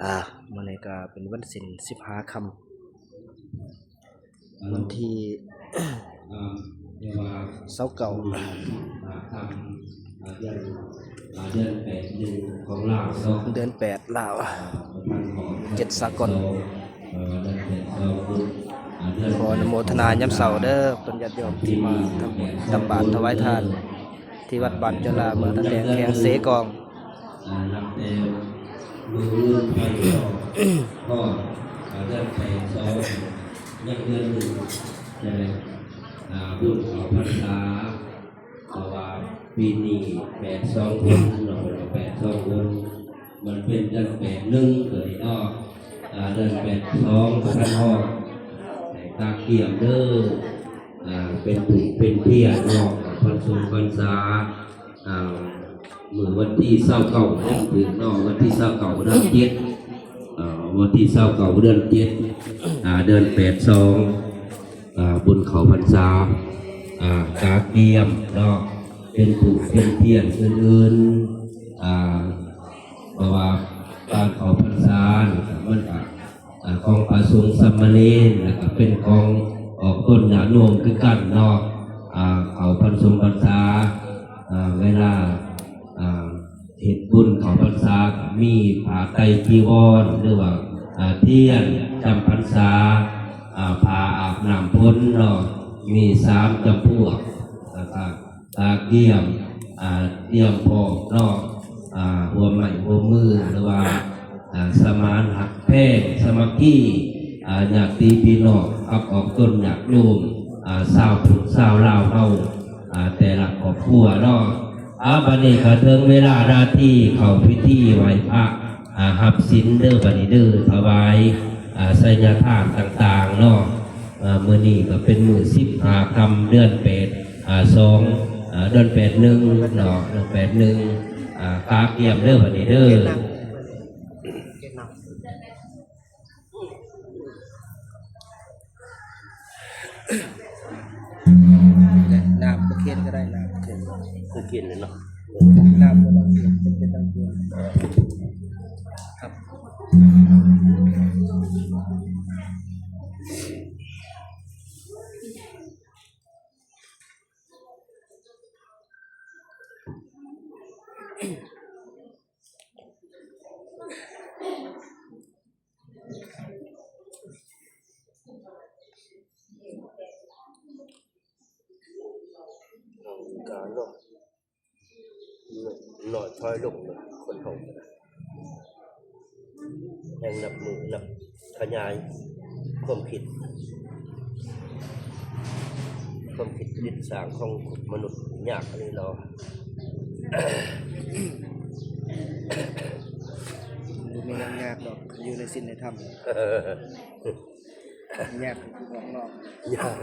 ອ່າ ມື້ນີ້ກໍເປັນວັນສິນສິບຫ້າຄ່ຳ ວັນທີຊາວເກົ້າ ເດືອນແປດລາວ ເຈັດສາກົນ. ຂໍອະນຸໂມທະນາຍາມເຊົ້າເດີ້ ເພື່ອນຍາດໂຍມທີ່ມາທຳບຸນທຳບາດຖວາຍທານ ທີ່ວັດບ້ານຈຸລາ ເມືອງທ່າແຂກ ແຂວງເຊກອງ. ອ່າ ນັບແຕ່ມື້ອື່ນໄປຮອດ ອ່າ ເດືອນແປດສອງ ຍັງເດືອນໜຶ່ງ ຈະໄດ້ ອ່າ ບຸນເຂົ້າພັນສາ ເພາະວ່າປີນີ້ແປດສອງຄົນເນາະ ແປດສອງຄົນ ມັນເປັນເດືອນແປດໜຶ່ງເລີຍເນາະ ອ່າ ເດືອນແປດສອງບໍ່ທັນຮອດ ໃຫ້ກະກຽມເດີ້ ອ່າ ເປັນທູບເປັນທຽນເນາະ ພັນສົມພັນສາ ອ່າ ມື້ວັນທີຊາວເກົ້າເດືອນເຈັດເນາະ ວັນທີຊາວເກົ້າເດືອນເຈັດ ອ່າ ວັນທີຊາວເກົ້າເດືອນເຈັດ ອ່າ ເດືອນແປດສອງ ອ່າ ບຸນເຂົ້າພັນສາ ອ່າ ກະກຽມເນາະ ເປັນທູບເປັນທຽນອື່ນໆ ອ່າ ເພາະວ່າການເຂົ້າພັນສານີ້ມັນກະ ອ່າ ຂອງພະສົງສາມະເນນ ແລ້ວກະເປັນຂອງອອກຕົນຍາດໂຍມຄືກັນເນາະ ອ່າ ເຂົ້າພັນສົມພັນສາ ອ່າ ເວລາ ອ່າ ເຮັດບຸນເຂົ້າພັນສາ ກະມີຜ້າໄຕຈີວອນ ຫຼືວ່າ ອ່າ ທຽນຈຳພັນສາ ອ່າ ຜ້າອາບນ້ຳຝົນເນາະ ມີສາມຈຳພວກ ແລ້ວກະ ກະກຽມ ອ່າ ກຽມພ້ອມເນາະ ອ່າ ຮ່ວມໄມ້ຮ່ວມມື ຫຼືວ່າ ອ່າ ສະໝານຮັກແພງສາມັກຄີ ອ່າ ຍາດຕິພີ່ນ້ອງກັບອອກຕົນຍາດໂຍມ ອ່າ ຊາວພຸດຊາວລາວເຮົາ ອ່າ ແຕ່ລະຄອບຄົວເນາະ. ອ່າ ບັດນີ້ກະເຖິງເວລານາທີເຂົ້າພິທີໄຫວ້ພະ ອ່າ ຮັບສິນເດີ້ ບັດນີ້ເດີ້ ຖວາຍ ອ່າ ໄສຍະທານຕ່າງໆເນາະ. ອ່າ ມື້ນີ້ກໍເປັນມື້ສິບຫ້າຄ່ຳ ເດືອນແປດ ອ່າ ສອງ ອ່າ ເດືອນແປດໜຶ່ງເນາະ ເດືອນແປດໜຶ່ງ ອ່າ ກະກຽມເດີ້ ບັດນີ້ເດີ້. ນ້ຳບໍ່ເຄັນກໍໄດ້ ນ້ຳບໍ່ເຄັນ ບໍ່ເຄັນເລີຍເນາະ ນ້ຳບໍ່ຕ້ອງເຄັນ ເປັນນ້ຳເຢັນ ຄັບ. ການເນາະ ນ້ອຍຖອຍລົງເນາະ ຄົນເຮົາກໍໄດ້ ແຮ່ງນັບມື້ນັບຂະຫຍາຍຄວາມຄິດ ຄວາມຄິດຜະລິດສ້າງຂອງມະນຸດຍາກອີ່ຫຼີເນາະ. ບໍ່ມີຫຍັງຍາກດອກ ຢູ່ໃນສິນໃນທຳ ຍາກອອກນອກ ຍາກ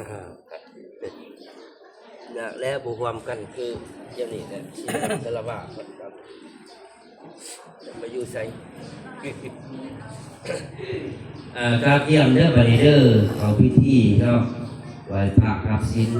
ຍາກແລ້ວ ບໍ່ຮ່ວມກັນຄືດຽວນີ້ແຫຼະ ສິນກັບຄາລະວະ ມາຢູ່ໃສ ເອີ ກະກຽມເດີ້ ບັດນີ້ເດີ້ ເຂົ້າພິທີເນາະ ໄຫວ້ພະຮັບສິນ.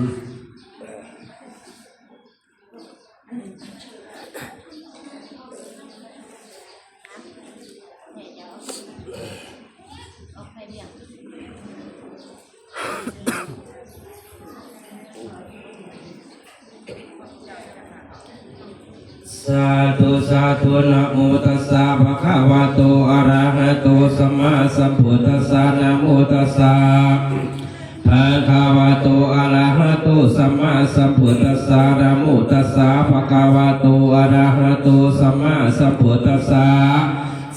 ສາທຸ ສາທຸ ນະໂມຕັດສະ ພະຄະວະໂຕ ອະຣະຫະໂຕ ສຳມາສຳພຸດທັດສະ ນະໂມຕັດສະ ພະຄະວະໂຕ ອະຣະຫະໂຕ ສຳມາສຳພຸດທັດສະ ນະໂມຕັດສະ ພະຄະວະໂຕ ອະຣະຫະໂຕ ສຳມາສຳພຸດທັດສະ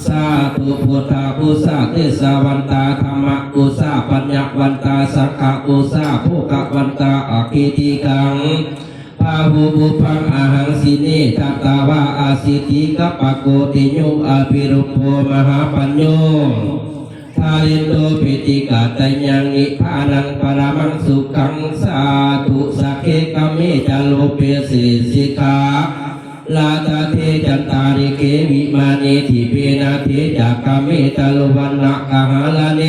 ສາທຸ ພຸດທະປູຊາ ເທສະວັນຕາ ທຳມະປູຊາ ປັນຍະວັນຕາ ສັງຄະປູຊາ ໂພຄະວັນຕາ ອາທິຕິຄັງ ພາຫຸປຸບພັງ ອະຫັງ ສິເນ ທະຕະວາ ອະສິດທິກະປະໂກຕິໂຍ ອະພິລຸບໂພ ມະຫາປັນໂຍ ທາລິນໂຕ ປີຕິກາຕະຍັງ ນິບພານັງ ປະລະມັງສຸຂັງ ສາທຸ ສັກເຂ ກາເມ ຈະໂລ ເປ ເສ ສິກຂາ ລາຕະເທ ຈັນຕາລິເກ ວິມານີ ທິເບນະ ເທ ຈາກາເມ ຈາລຸວັນນະ ກະຫາລະເນ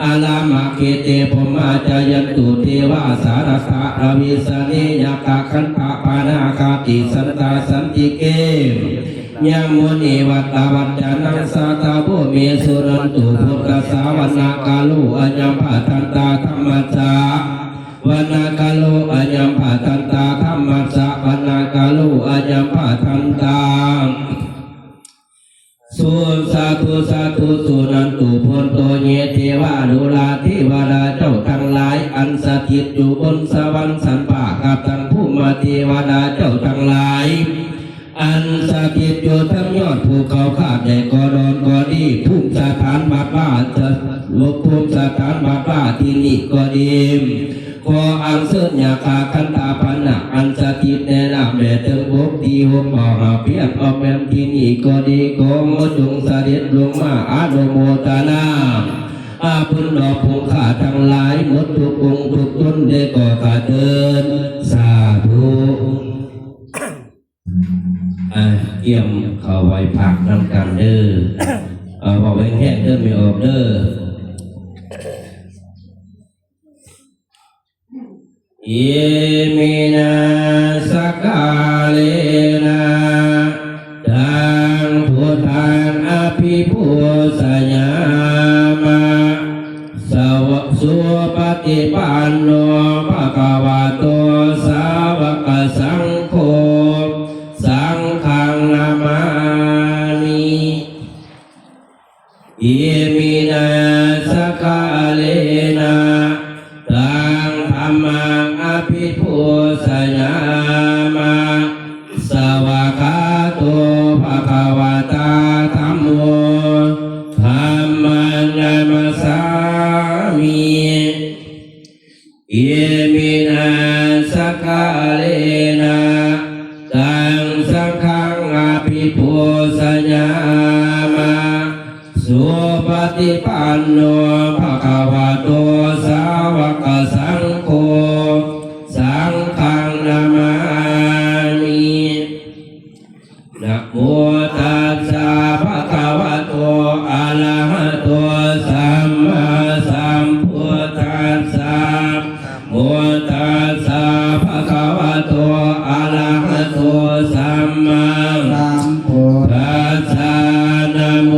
ອາລາມະເຂເຕ ພົມມາ ຈາຍັນຕຸ ເທວາ ສາລັດຖາ ອະວິສາເນ ຍະກະ ຄັນທະ ປານາຄາ ຕິສະນະ ຕາ ສັນຕິເກ ຍັງມຸນີວັດຕະວັດຈະນັງ ສາທະໂວ ເມ ສຸນັນຕຸ ພຸດທະສາວະນະກາໂລ ອາຍັມພະທັນຕາ ທຳມັດສາວະນະກາໂລ ອາຍັມພະທັນຕາ ທຳມັດສາວະນະກາໂລ ອາຍັມພະທັນຕາ ສຸ ສາທຸ ສາທຸ ສຸນັນຕຸ ພຸດໂທ ເຍ ເທວານຸຣາດເທວະດາເຈົ້າທັງຫຼາຍ ອັນສະຖິດຢູ່ບົນສະຫວັນຊັ້ນຟ້າ ກັບທັງພູມມະເທວະດາເຈົ້າທັງຫຼາຍ ອັນສະຖິດຢູ່ເທິງຍອດພູເຂົາຄາດໃດກໍດອນກໍດີ ພູມສະຖານວັດວາ ສະ ລົບພູມສະຖານວັດວາທີ່ນີ້ກໍດີ ຂໍອັນເຊີນຍາຄາຄັນທາພະນະ ອັນສະຖິດໃນນ້ຳແລະເທິງບົກທີ່ຫົກ ບໍ່ຫາກພຽງອອກແມ່ນທີ່ນີ້ກໍດີ ຂໍຈົ່ງສະເດັດລົງມາອະນຸໂມທະນາ ອາ ບຸນດອກຜົງຂ້າທັງຫຼາຍ ໝົດທຸກອົງທຸກຕົນເດ້ກໍຂ້າເທີນ ສາທຸ. ອ່າ ກຽມເຂົ້າໄຫວ້ພະນຳກັນເດີ ເອົາ ເວົ້າແຮງໆເດີ ແມ່ອອກເດີ. ອິມິນາ ສັກກາເລນະ ຕັງ ພຸດທັງ ອະພິປູຊະຍາມະ ສະວະ ສຸປະຕິປັນໂນ ພະຄະວະໂຕ ສາວະກະສັງໂຄ ສັງຄັງນະມາມິ. ອິມິນາ ສັກກາເລນະ ຕັງ ທຳມັງ ອະພິປູຊະຍາມະ ສະວາກຂາໂຕ ພະຄະວະຕາ ທຳໂມ ທຳມັງ ນະມັດສາມິ. ອິມິນາ ສັກກາເລນະ ຕັງ ສັງຄັງ ອະພິປູຊະຍາມະ ສຸປະຕິປັນໂນ ພະຄະວະໂຕ ສາວະກະສັງໂຄ ສັງຄັງ ນະມາມິ. ນະໂມຕັດສະ ພະຄະວະໂຕ ອະລະຫະໂຕ ສຳມາສຳພຸດທັດສະ. ໂມຕັດສະ ພະຄະວະໂຕ ອະລະຫະໂຕ ສຳມາສຳພຸດທັດສະ. ນະໂມ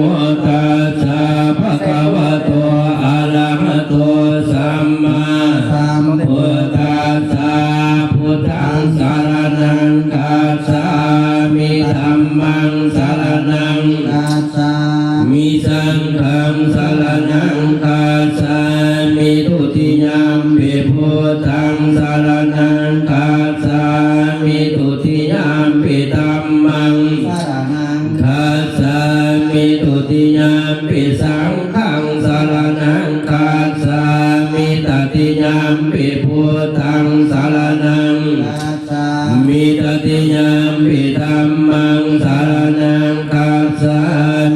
ຕັດສະ ພະຄະວະໂຕ ອະລະຫະໂຕ ສຳມາສຳພຸດທັດສະ. ພຸດທັງສະລະນັງຄັດສາມິ ທຳມັງສະລະນັງຄັດສາມິ ສັງຄັງສະລະນັງຄັດສາມິ ທຸຕິຍຳປິ ພຸດທັງສະລະນັງຄັດສາມິ ທຸຕິຍຳປິ ທຳມັງສະລະນັງຄັດສາມິ ທຸຕິຍຳປິ ສັງຄັງສະລະນັງຄັດສາມິ ຕະຕິຍຳປິ ພຸດທັງສະລະນັງ ສາມິ ຕະຕິຍຳປິ ທຳມັງສະລະນັງຄັດສາ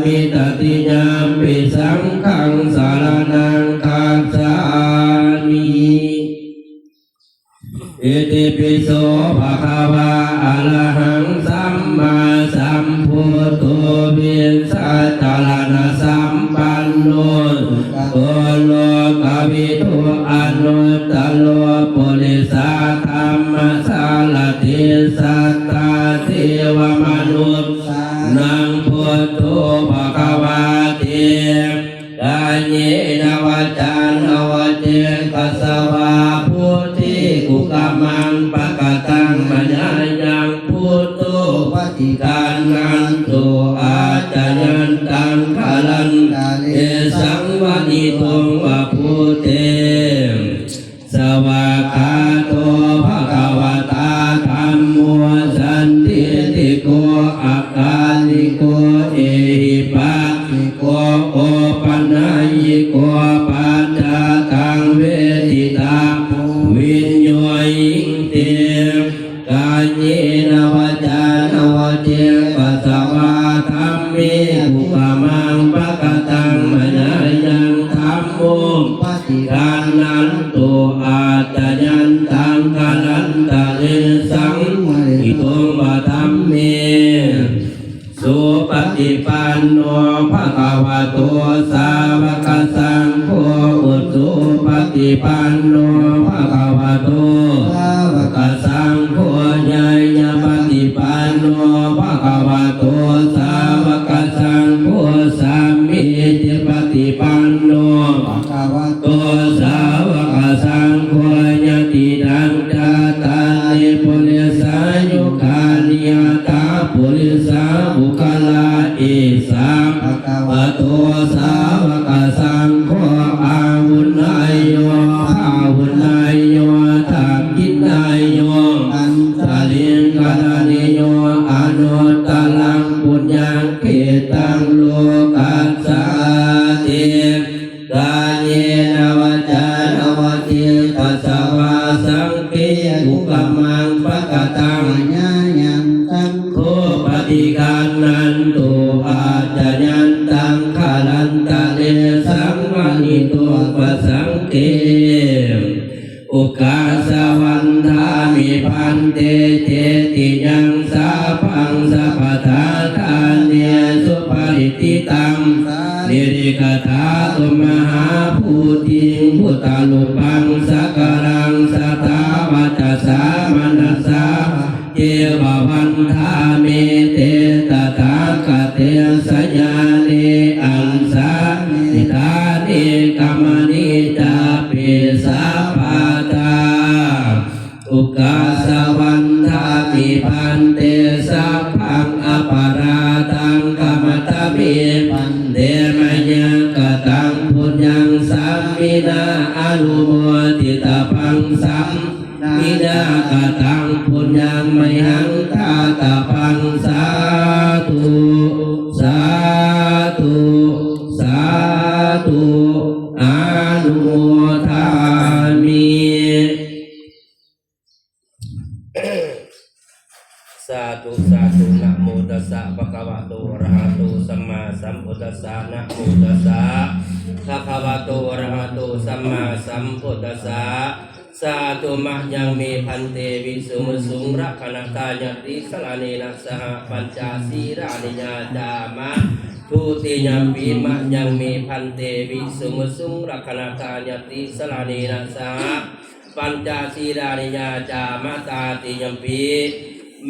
ມິ ຕະຕິຍຳປິ ສັງຄັງສະລະນັງຄັດສາມິ. ອິຕິປິໂສ ພະຄະວາ ອະລະຫັງ ສຳມາສຳພຸດໂທ ວິຊາຈາລະນະສຳປັນໂນ ໂຕໂລກະວິທູ ອະນຸດຕະໂລ ປຸລິສະທຳມະສາລະຖິ ສັດຖາເທວະມະນຸດສານັງ ພຸດໂທ ພະຄະວາຕິ. ກາເຍນະ ວາຈານະ ວະເຈກະສະວາ ພຸດທິກຸກະມັງ ປະກະຕັງ ມະຍາຍັງ ພຸດໂທ ປະຕິການນັນຕຸ ອາຈະຍັນຕັງ ກາລັນຕະເລ ສັງວະນິໂຕ ວະພຸດເທ ສະວາກຂາໂຕ ພະຄະວະຕາ ທຳໂມ ສັນທິຕິໂກ ອາກາລິໂກ ເອຫິປັດ ໂກ ໂອປັນນະຍິໂກ ປັດຈະຕັງ ເວທິຕາ ວິນໂຍຫິງ ຕິ ກາເຍນະ ວາຈານະ ວະເຈກະສະວາ ທຳມິກຸກະມັງ ປະກະຕັງ ມະຍາຍັງ ທຳໂມ ປະຕິການນັນຕຸ ອາຈະຍັນຕັງ ກາລັນຕະເລ ສັງວະນິໂຕ ວະທຳເມ ສຸປະຕິປັນໂນ ພະຄະວະໂຕ ສາວະກະສັງໂຄ ອຸຈຸປະຕິປັນໂນ ພະຄະວະໂຕ ສາວະກະສັງໂຄ ຍາຍະປະຕິປັນໂນ ພະຄະວະໂຕ ສ ອິສະ ພະຄະວະໂຕ ສາວະກະສັງໂຄ ອາຫຸນນາໂຍ ພາຫຸນນາໂຍ ທັກຂິນນາໂຍ ອັນຊະລິງກະລະນິໂຍ ອະນຸດຕະລັງ ປຸນຍັງ ເຂດຕັງ ໂລກັດສາຕິ ກາເຍນະ ວາຈານະ ວະຈີ ຕະສະ ວາ ສັງເກ ກຸກະມັງ ປະກະຕັງ ມາຍາຍັງ ສັງໂຄ ປະຕິການັນຕຸ ອາຈະຍັນຕັງ ຄາລັນຕະເລ ສັງວະນິໂຕ ປະສັງເກ ໂອກາສະວັນທາມິ ພັນເຕ ເຈຕິຍັງ ສາພັງ ສະປະທາທາເນ ສຸປະລິດທິຕັງ ສານິລິກະທາຕຸ ມະຫາໂພທິງ ພຸດທະຮູປັງ ສັກກາລັງ ສັດທາ ວາຈາສາ ມະນະສາ ເຈວະວັນທາມິ ເຕ ຕະຖາຄະເຕ ສະຍານິ ອັນສາມິ ຖານິ ກະມະນິ ຈາປິ ສະປະທາ ໂອກາສະວັນທາມິ ພັນເຕ ສັບພັງ ອະປະຣາທັງ ຂະມະທາມິ ພັນເຕ ມະຍັງ ກະຕັງ ປຸນຍັງ ສາມິນາ ອະນຸໂມທິຕະພັງ ສາມ ມິນາກະຕັງ ປຸນຍັງ ມະຫັງກາຕະພັງ ສາທຸ ສາທຸ ສາທຸ ອະນຸໂມທາມິ ສາທຸ ສາທຸ ນະໂມຕັດສະ ພະຄະວະໂຕ ອະລະຫະໂຕ ສຳມາສຳພຸດທັດສະ ນະໂມຕັດສະ ພະຄະວະໂຕ ອະລະຫະໂຕ ສຳມາສຳພຸດທັດສະ ສາທຸ ມະຍັງ ເມ ພັນເຕ ວິສຸງ ວິສຸງ ລັກຂະນະທາຍາຕິ ສະລະເນນະ ສະຫະ ປັນຈະ ສີລານິ ຍາຈາມະ ທຸຕິຍຳປິ ມະຍັງ ເມ ພັນເຕ ວິສຸງ ວິສຸງ ລັກຂະນະທາຍາຕິ ສະລະເນນະ ສະຫະ ປັນຈະ ສີລານິ ຍາຈາມະ ຕາຕິຍຳປິ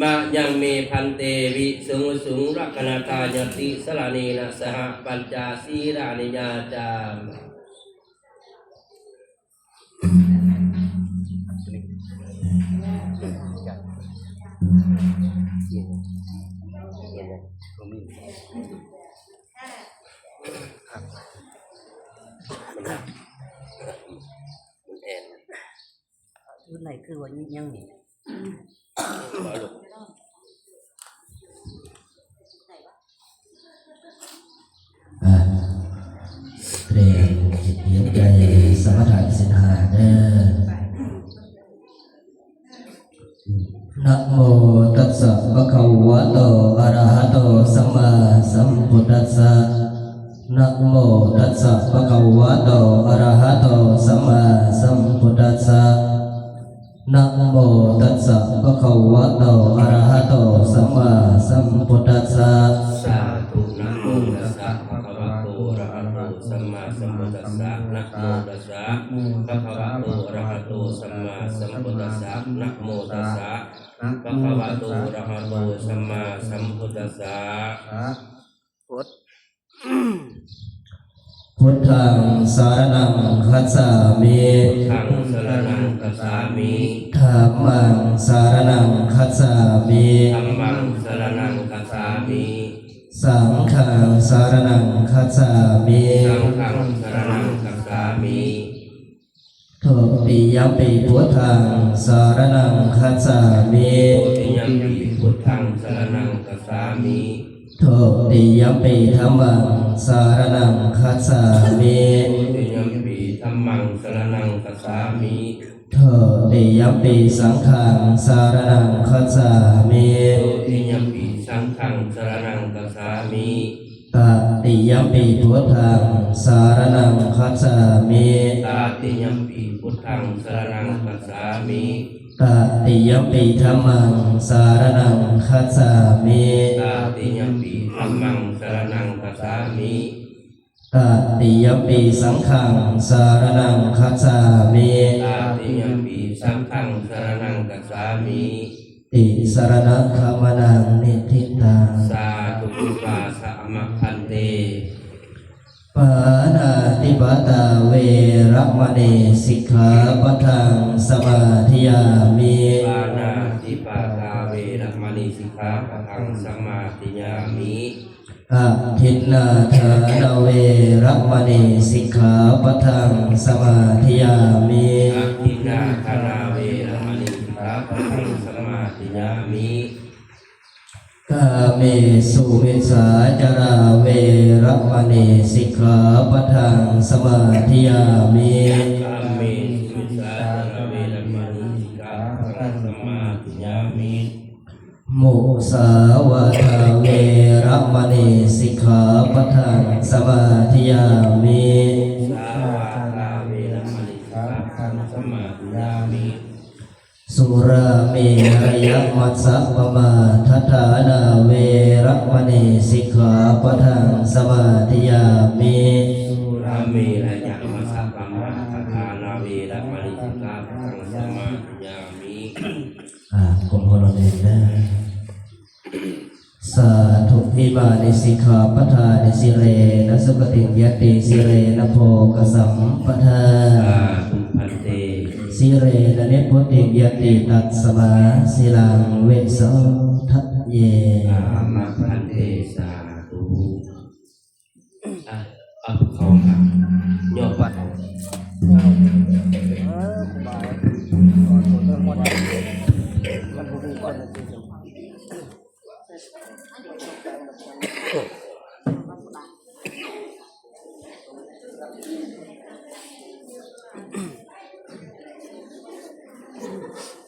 ມະຍັງ ເມ ພັນເຕ ວິສຸງ ວິສຸງ ລັກຂະນະທາຍາຕິ ສະລະເນນະ ສະຫະ ປັນຈະ ສີລານິ ຍາຈາມະ ມັນແອນ ຢູ່ໃນຄືວ່າຍັງມີ ອ່າ ຕຽມ ຕຽມໃຈສະມາທານສິນຫ້າເດີ. ນະໂມຕັດສະ ພະຄະວະໂຕ ອະລະຫະໂຕ ສຳມາສຳພຸດທັດສະ. ນະໂມຕັດສະ ພະຄະວະໂຕ ອະລະຫະໂຕ ສຳມາສຳພຸດທັດສະ. ນະໂມຕັດສະ ພະຄະວະໂຕ ອະລະຫະໂຕ ສຳມາສຳພຸດທັດສະ. ສາທຸ ນະໂມຕັດສະ ພະຄະວະໂຕ ອະລະຫະໂຕ ສຳມາສຳພຸດທັດສະ. ນະໂມຕັດສະ ພະຄະວະໂຕ ອະລະຫະໂຕ ສຳມາສຳພຸດທັດສະ. ນະໂມຕັດສະ ພະຄະວະໂຕ ອະລະຫະໂຕ ສຳມາສຳພຸດທັດສະ. ພຸດ ພຸດທັງສະລະນັງຄັດສາມິ ພຸດທັງສະລະນັງຄັດສາມິ ທຳມັງສະລະນັງຄັດສາມິ ທຳມັງສະລະນັງຄັດສາມິ ສັງຄັງສະລະນັງຄັດສາມິ ສັງຄັງສະລະນັງຄັດສາມິ ທຸຕິຍຳປິ ພຸດທັງສະລະນັງຄັດສາມິ ທຸຕິຍຳປິ ພຸດທັງສະລະນັງຄັດສາມິ ທຸຕິຍຳປິ ທຳມັງສະລະນັງຄັດສາມິ ທຸຕິຍຳປິ ທຳມັງສະລະນັງຄັດສາມິ ທຸຕິຍຳປິ ສັງຄັງສະລະນັງຄັດສາມິ ທຸຕິຍຳປິ ສັງຄັງສະລະນັງຄັດສາມິ ຕະຕິຍຳປິ ພຸດທັງສະລະນັງຄັດສາມິ ຕະຕິຍຳປິ ພຸດທັງສະລະນັງຄັດສາມິ ຕະຕິຍຳປິ ທຳມັງສະລະນັງຄັດສາມິ ຕະຕິຍຳປິ ທຳມັງສະລະນັງຄັດສາມິ ຕະຕິຍຳປິ ສັງຄັງສະລະນັງຄັດສາມິ ຕະຕິຍຳປິ ສັງຄັງສະລະນັງຄັດສາມິ ຕິສະລະນະຄະມະນັງ ນິທິຕັງ ສາທຸ ອຸປາສະມະ ພັນເຕ. ປານາຕິປາຕາ ເວລະມະນີ ສິກຂາປະທັງ ສະມາທິຍາມິ ປານາຕິປາຕາ ເວລະມະນີ ສິກຂາປະທັງ ສະມາທິຍາມິ ອະທິນນາທານາເວລະມະນີ ສິກຂາປະທັງສະມາທິຍາມິ. ອະທິນນາທານາເວລະມະນີ ສິກຂາປະທັງສະມາທິຍາມິ. ກາເມສຸມິດສາຈາລາເວລະມະນີ ສິກຂາປະທັງສະມາທິຍາມິ. ກາເມສຸມິດສາຈາລາເວລະມະນີ ສິກຂາປະທັງສະມາທິຍາມິ. ມຸສາວາທາເວລະມະນີ ສິກຂາປະທັງສະມາທິຍາມິ. ມຸສາວາທາເວລະມະນີ ສິກຂາປະທັງສະມາທິຍາມິ. ສຸຣາເມລະຍະມັດສະປະມາທັດຖານາເວລະມະນີ ສິກຂາປະທັງສະມາທິຍາມິ. ສຸຣາເມລະຍະມັດສະປະມາທັດຖານາເວລະມະນີ ສິກຂາປະທັງສະມາທິຍາມິ. ອ່າ ກົ້ມຫົວລົງເດີ. ສາທຸ. ອິມານິສິກຂາປະທານິ ສິເລນະສຸຂະຕິງ ຍັດຕິ ສິເລນະໂພກະສຳປະທາ ສາທຸພັນເຕ. ສິເລນະນິບພຸດຕິງ ຍັດຕິ ຕັດສະມາ ສິລັງ ວິໂສທະເຍ. ອາມະພັນເຕ. ສາທຸ. ອ່ະ ເອົາເຂົ້າມາ ຍໍບັດ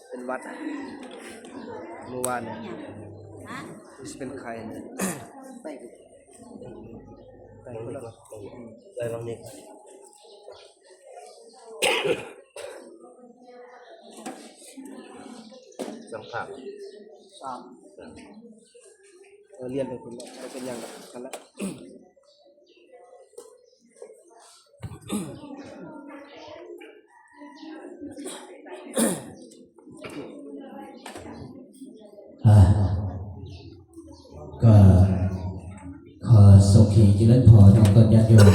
ເປັນຫວັດ ມື້ວານນີ້ ຄືຊິເປັນໄຂ້ນີ້. ໄດ້ວາງນີ້ ສັງຂານ ສາມ ເອີ ລຽນໄປພຸ້ນແຫຼະ ບໍ່ເປັນຫຍັງດອກ ຫັ້ນແຫຼະ. ອ່າ ກໍຂໍສຸຂີຈິເລີນພອນນຳກັບຍາດໂຍມ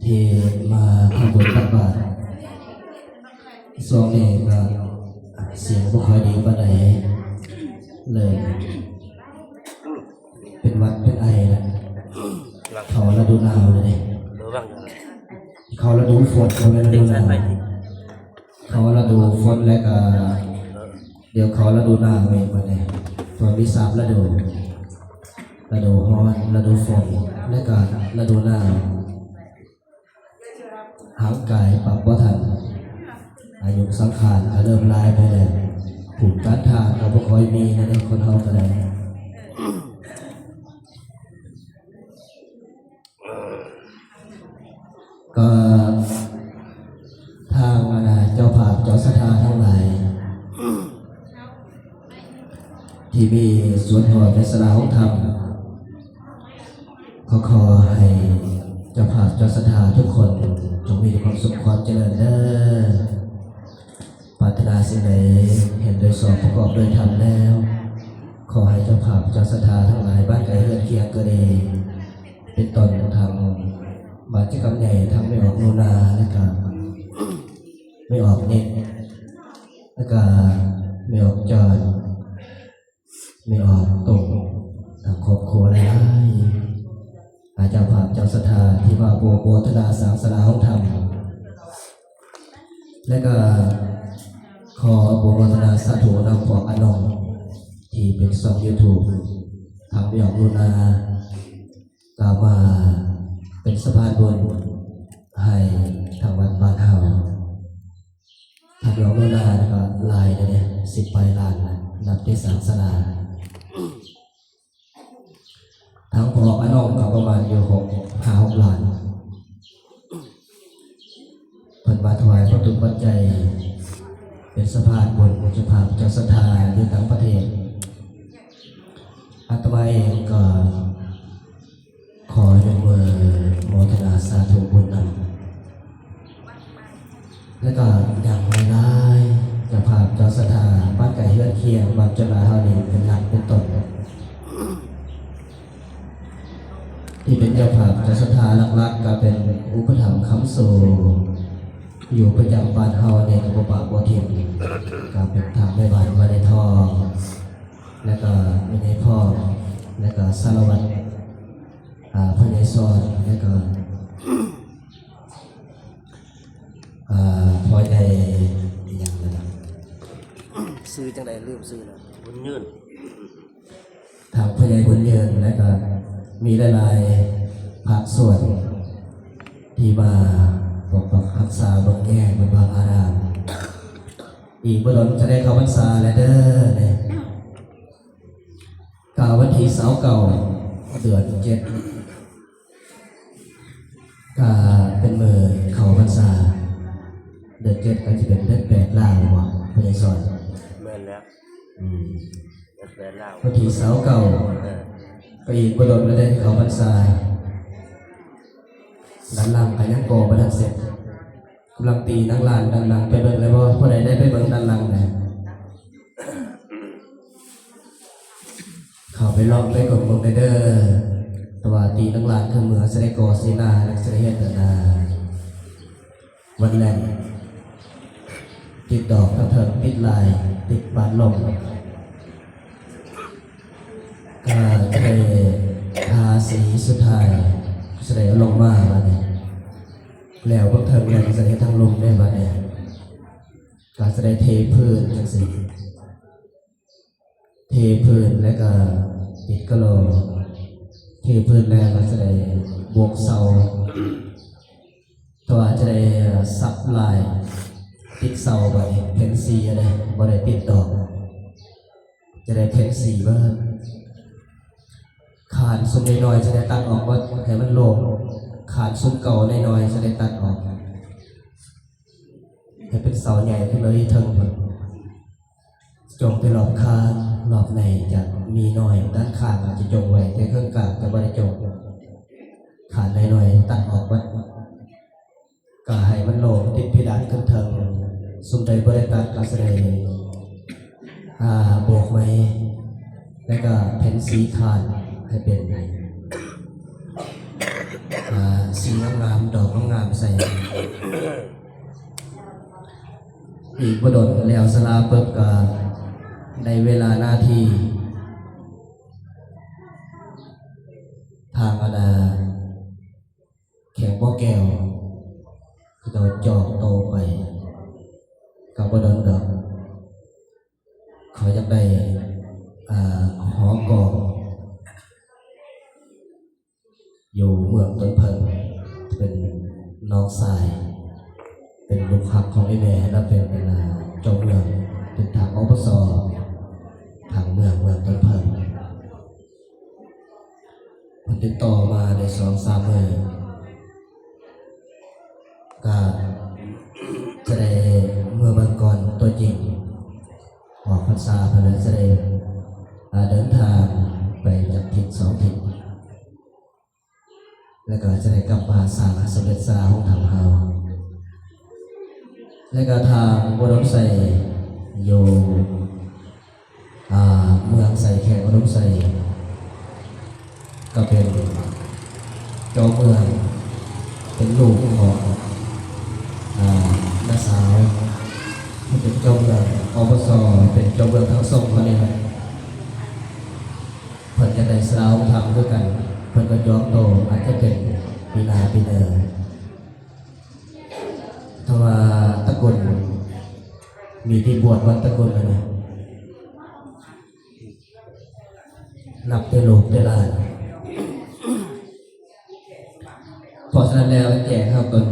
ທີ່ມາທຳບຸນຕັກບາດ. ຊ່ວງນີ້ກໍສຽງບໍ່ຄ່ອຍດີປານໃດ ເລີຍເປັນຫວັດເປັນໄອແລ້ວ. ເຂົ້າລະດູໜາວແລ້ວເດ້ ເຂົ້າລະດູຝົນ ບໍ່ແມ່ນລະດູໜາວ. ເຂົ້າລະດູຝົນແລ້ວກໍ ດຽວເຂົ້າລະດູໜາວອີກບັດນີ້ ເພາະມີສາມລະດູ ລະດູຮ້ອນ ລະດູຝົນ ແລະກະລະດູໜາວ. ຮ່າງກາຍປັບບໍ່ທັນ ອາຍຸສັງຂານກະເລີ່ມຫຼາຍໄປແລ້ວ ພູມຕ້ານທານກະບໍ່ຄ່ອຍມີແລ້ວເດ້ ຄົນເຮົາກະໄດ້. ກໍທາງອັນນ່າ ເຈົ້າພາບເຈົ້າສັດທາທັງຫຼາຍ ທີ່ມີສ່ວນຮ່ວມໃນສາລາຫ້ອງທຳ ຂໍ ຂໍໃຫ້ເຈົ້າພາບເຈົ້າສັດທາທຸກຄົນ ຈົ່ງມີແຕ່ຄວາມສຸກຄວາມຈະເລີນເດີ. ປາດຖະໜາສິ່ງໃດເຫັນໂດຍຊອບປະກອບໂດຍທຳແລ້ວ ຂໍໃຫ້ເຈົ້າພາບເຈົ້າສັດທາທັງຫຼາຍ ບ້ານໄກເຮືອນຄຽງກໍດີ ເປັນຕົ້ນທາງບ້ານເຈົ້າກຳໃຫຍ່ ທາງແມ່ອອກໜູນາ ແລະກະແມ່ອອກນິດ ແລະກະແມ່ອອກຈອນ ແມ່ອອກຕົງ ທາງຄອບຄົວຫຼາຍໆ ອາ ເຈົ້າພາບເຈົ້າສັດທາທີ່ມາໂປຣໂມທະນາສ້າງສາລາຫ້ອງທຳ ແລະກະຂໍໂປຣໂມທະນາສາທຸນຳພວກອານ້ອງ ທີ່ເປັນຊ່ອງຢູທູບ ທາງແມ່ອອກໜູນາ ກະມາເປັນສະພານບຸນໃຫ້ທາງວັດບ້ານເຮົາ. ທາງແມ່ອອກໜູນານີ້ກະຫຼາຍເດ້ ສິບປາຍລ້ານ ນັບແຕ່ສ້າງສາລາ. ທາງພໍ່ອອກອານ້ອງກະປະມານຢູ່ຫົກ ຫ້າຫົກລ້ານ ເພິ່ນມາຖວາຍວັດຖຸປັດໄຈ ເປັນສະພານບຸນ ເຈົ້າພາບເຈົ້າສັດທາຢູ່ຕ່າງປະເທດ. ອາດຕະມາເອງກໍຂໍຍົກມືໂມທະນາສາທຸບຸນນຳ ແລະກໍຍັງຫຼາຍໆ ເຈົ້າພາບເຈົ້າສັດທາ ບ້ານໃກ້ເຮືອນຄຽງ ບ້ານເຈົ້ານາເຮົານີ້ເປັນຫຼັກເປັນຕົ້ນ ທີ່ເປັນເຈົ້າພາບເຈົ້າສັດທາຫຼັກໆ ກໍເປັນອຸປະຖຳຄ້ຳຊູ ຢູ່ປະຈຳບ້ານເຮົານີ້ກໍບໍ່ປະບໍ່ຖິ້ມ ກໍເປັນທາງແມ່ບ້ານວາໄລທອງ ແລ້ວກໍແມ່ໃຫຍ່ພອນ ແລ້ວກໍສາລະວັດ ອ່າ ພໍ່ໃຫຍ່ສອນ ແລ້ວກໍ ອ່າ ພໍ່ໃຫຍ່ອີ່ຫຍັງນະ ຊື່ຈັ່ງໃດ ລືມຊື່ແລ້ວ ບຸນຍືນ ທາງພໍ່ໃຫຍ່ບຸນຍືນ ແລ້ວກໍມີຫຼາຍໆພາກສ່ວນທີ່ມາປົກປັກຮັກສາເບິ່ງແຍງວັດວາອາຣາມ. ອີກບໍ່ດົນຈະໄດ້ເຂົ້າພັນສາແລ້ວເດີນີ້ ກະວັນທີຊາວເກົ້າ ເດືອນເຈັດ ກະເປັນມື້ເຂົ້າພັນສາ. ເດືອນເຈັດກໍຈະເປັນເດືອນແປດລາວບໍ່ ພໍ່ໃຫຍ່ສອນ? ແມ່ນແລ້ວ ອືມ ເດືອນແປດລາວ ວັນທີຊາວເກົ້າ ເອີ ກໍອີກບໍ່ດົນແລ້ວເດ້ເຂົ້າພັນສາ. ດ້ານຫຼັງກໍຍັງກໍ່ບໍ່ທັນເສັດ. ກຳລັງຕີໜັງລານດ້ານຫຼັງ ໄປເບິ່ງແລ້ວບໍ່? ຜູ້ໃດໄດ້ໄປເບິ່ງດ້ານຫຼັງແດ່? ເຂົ້າໄປລອງໄປກົດເບິ່ງແດ່ເດີ. ແຕ່ວ່າຕີໜັງລານຄືເມືອຊິໄດ້ກໍ່ເສນາ ແລ້ວຊິໄດ້ເຮັດອັນນ່າ ວັນແລ່ນ ຕິດດອກທາງເທິງ ຕິດລາຍ ຕິດບານລົມ ກໍຈະໄດ້ທາສີສຸດທ້າຍ ຈະໄດ້ເອົາລົງມາບາດນີ້ ແລ້ວເບິ່ງເທິງແລ້ວກໍຈະເຮັດທາງລຸ່ມໄດ້ບາດນີ້ ກໍຈະໄດ້ເທພື້ນຈັ່ງຊີ້ ເທພື້ນແລ້ວກໍຕິດກະໂຫຼ ເທພື້ນແລ້ວກໍຈະໄດ້ໂບກເສົາ ແຕ່ວ່າຈະໄດ້ສັກລາຍຕິດເສົາ ບາດນີ້ເພັນສີເດ້ ບໍ່ໄດ້ຕິດດອກ ຈະໄດ້ເພັນສີເບີດ. ຄານຊຸມນ້ອຍໆຈະໄດ້ຕັດອອກເບີດ ໃຫ້ມັນໂລ່ງ ຄານຊຸມເກົ່ານ້ອຍໆຈະໄດ້ຕັດອອກ ໃຫ້ເປັນເສົາໃຫຍ່ຂຶ້ນເລີຍເທິງພຸ້ນ. ຈົ່ງແຕ່ລອບຄານ ລອບໃນຈະມີນ້ອຍ ດ້ານຂ້າງອາດຈະຈົ່ງໄວ້ ແຕ່ເຄິ່ງກາງຈະບໍ່ໄດ້ຈົ່ງ ຄານນ້ອຍໆຕັດອອກເບີດ ກະໃຫ້ມັນໂລ່ງ ຕິດເພດານຂຶ້ນເທິງ. ຊຸມໃດບໍ່ໄດ້ຕັດກໍຊິໄດ້ ອ່າ ໂບກໃໝ່ ແລ້ວກໍເພັນສີຄານໃຫ້ເປັນ ອ່າ ສີງາມໆ ດອກງາມໆໃສ່. ອີກບໍ່ດົນແລ້ວສາລາປຶບ ກໍໄດ້ເວລາໜ້າທີ່ ທາງອັນນ່າ ແຂວງບໍ່ແກ້ວ ເຂົາເຈົ້າຈອງໂຕະໄປ ກໍບໍ່ດົນດອກ ເຂົາຢາກໄດ້ ອ່າ ຫໍກອງ ຢູ່ເມືອງຕົ້ນເຜິ້ງ ເປັນນ້ອງຊາຍ ເປັນລູກຮັກຂອງອີ່ແມ່ ແລ້ວເປັນ ເປັນ ເຈົ້າເມືອງ ເປັນທາງ ອປສ ທາງເມືອງ ເມືອງຕົ້ນເຜິ້ງ. ເພິ່ນຕິດຕໍ່ມາໄດ້ສອງສາມມື້ ກະຈະໄດ້ເມືອເບິ່ງກ່ອນຕົວຈິງ ອອກພັນສາເພິ່ນຈະໄດ້ ເດີນທາງໄປຈັກທິດສອງທິດ ແລ້ວກໍຈະໄດ້ກັບມາສ້າງໃຫ້ສຳເລັດສາໂຮງທຳເຮົາ ແລ້ວກໍທາງອຸດົມໄຊຢູ່ ອ່າ ເມືອງໄຊ ແຂວງອຸດົມໄຊ ກໍເປັນເຈົ້າເມືອງ ເປັນລູກຂອງ ອ່າ ນ້າສາວ ເພິ່ນເປັນເຈົ້າເມືອງ ອປສ ເປັນເຈົ້າເມືອງທາງຊົງເຮົານີ້ແຫຼະ. ເພິ່ນຢາກໄດ້ສາລາໂຮງທຳຄືກັນ ເພິ່ນກໍຈອງໂຕ ອາດຈະເປັນປີໜ້າປີເໜີ. ເພາະວ່າຕະກຸນ ມີທີ່ບວດວັດຕະກຸນຫັ້ນນະ ນັບແຕ່ລູກແຕ່ຫຼານ. ເພາະສະນັ້ນແລ້ວ ແຈ້ງໃຫ້ເພິ່ນ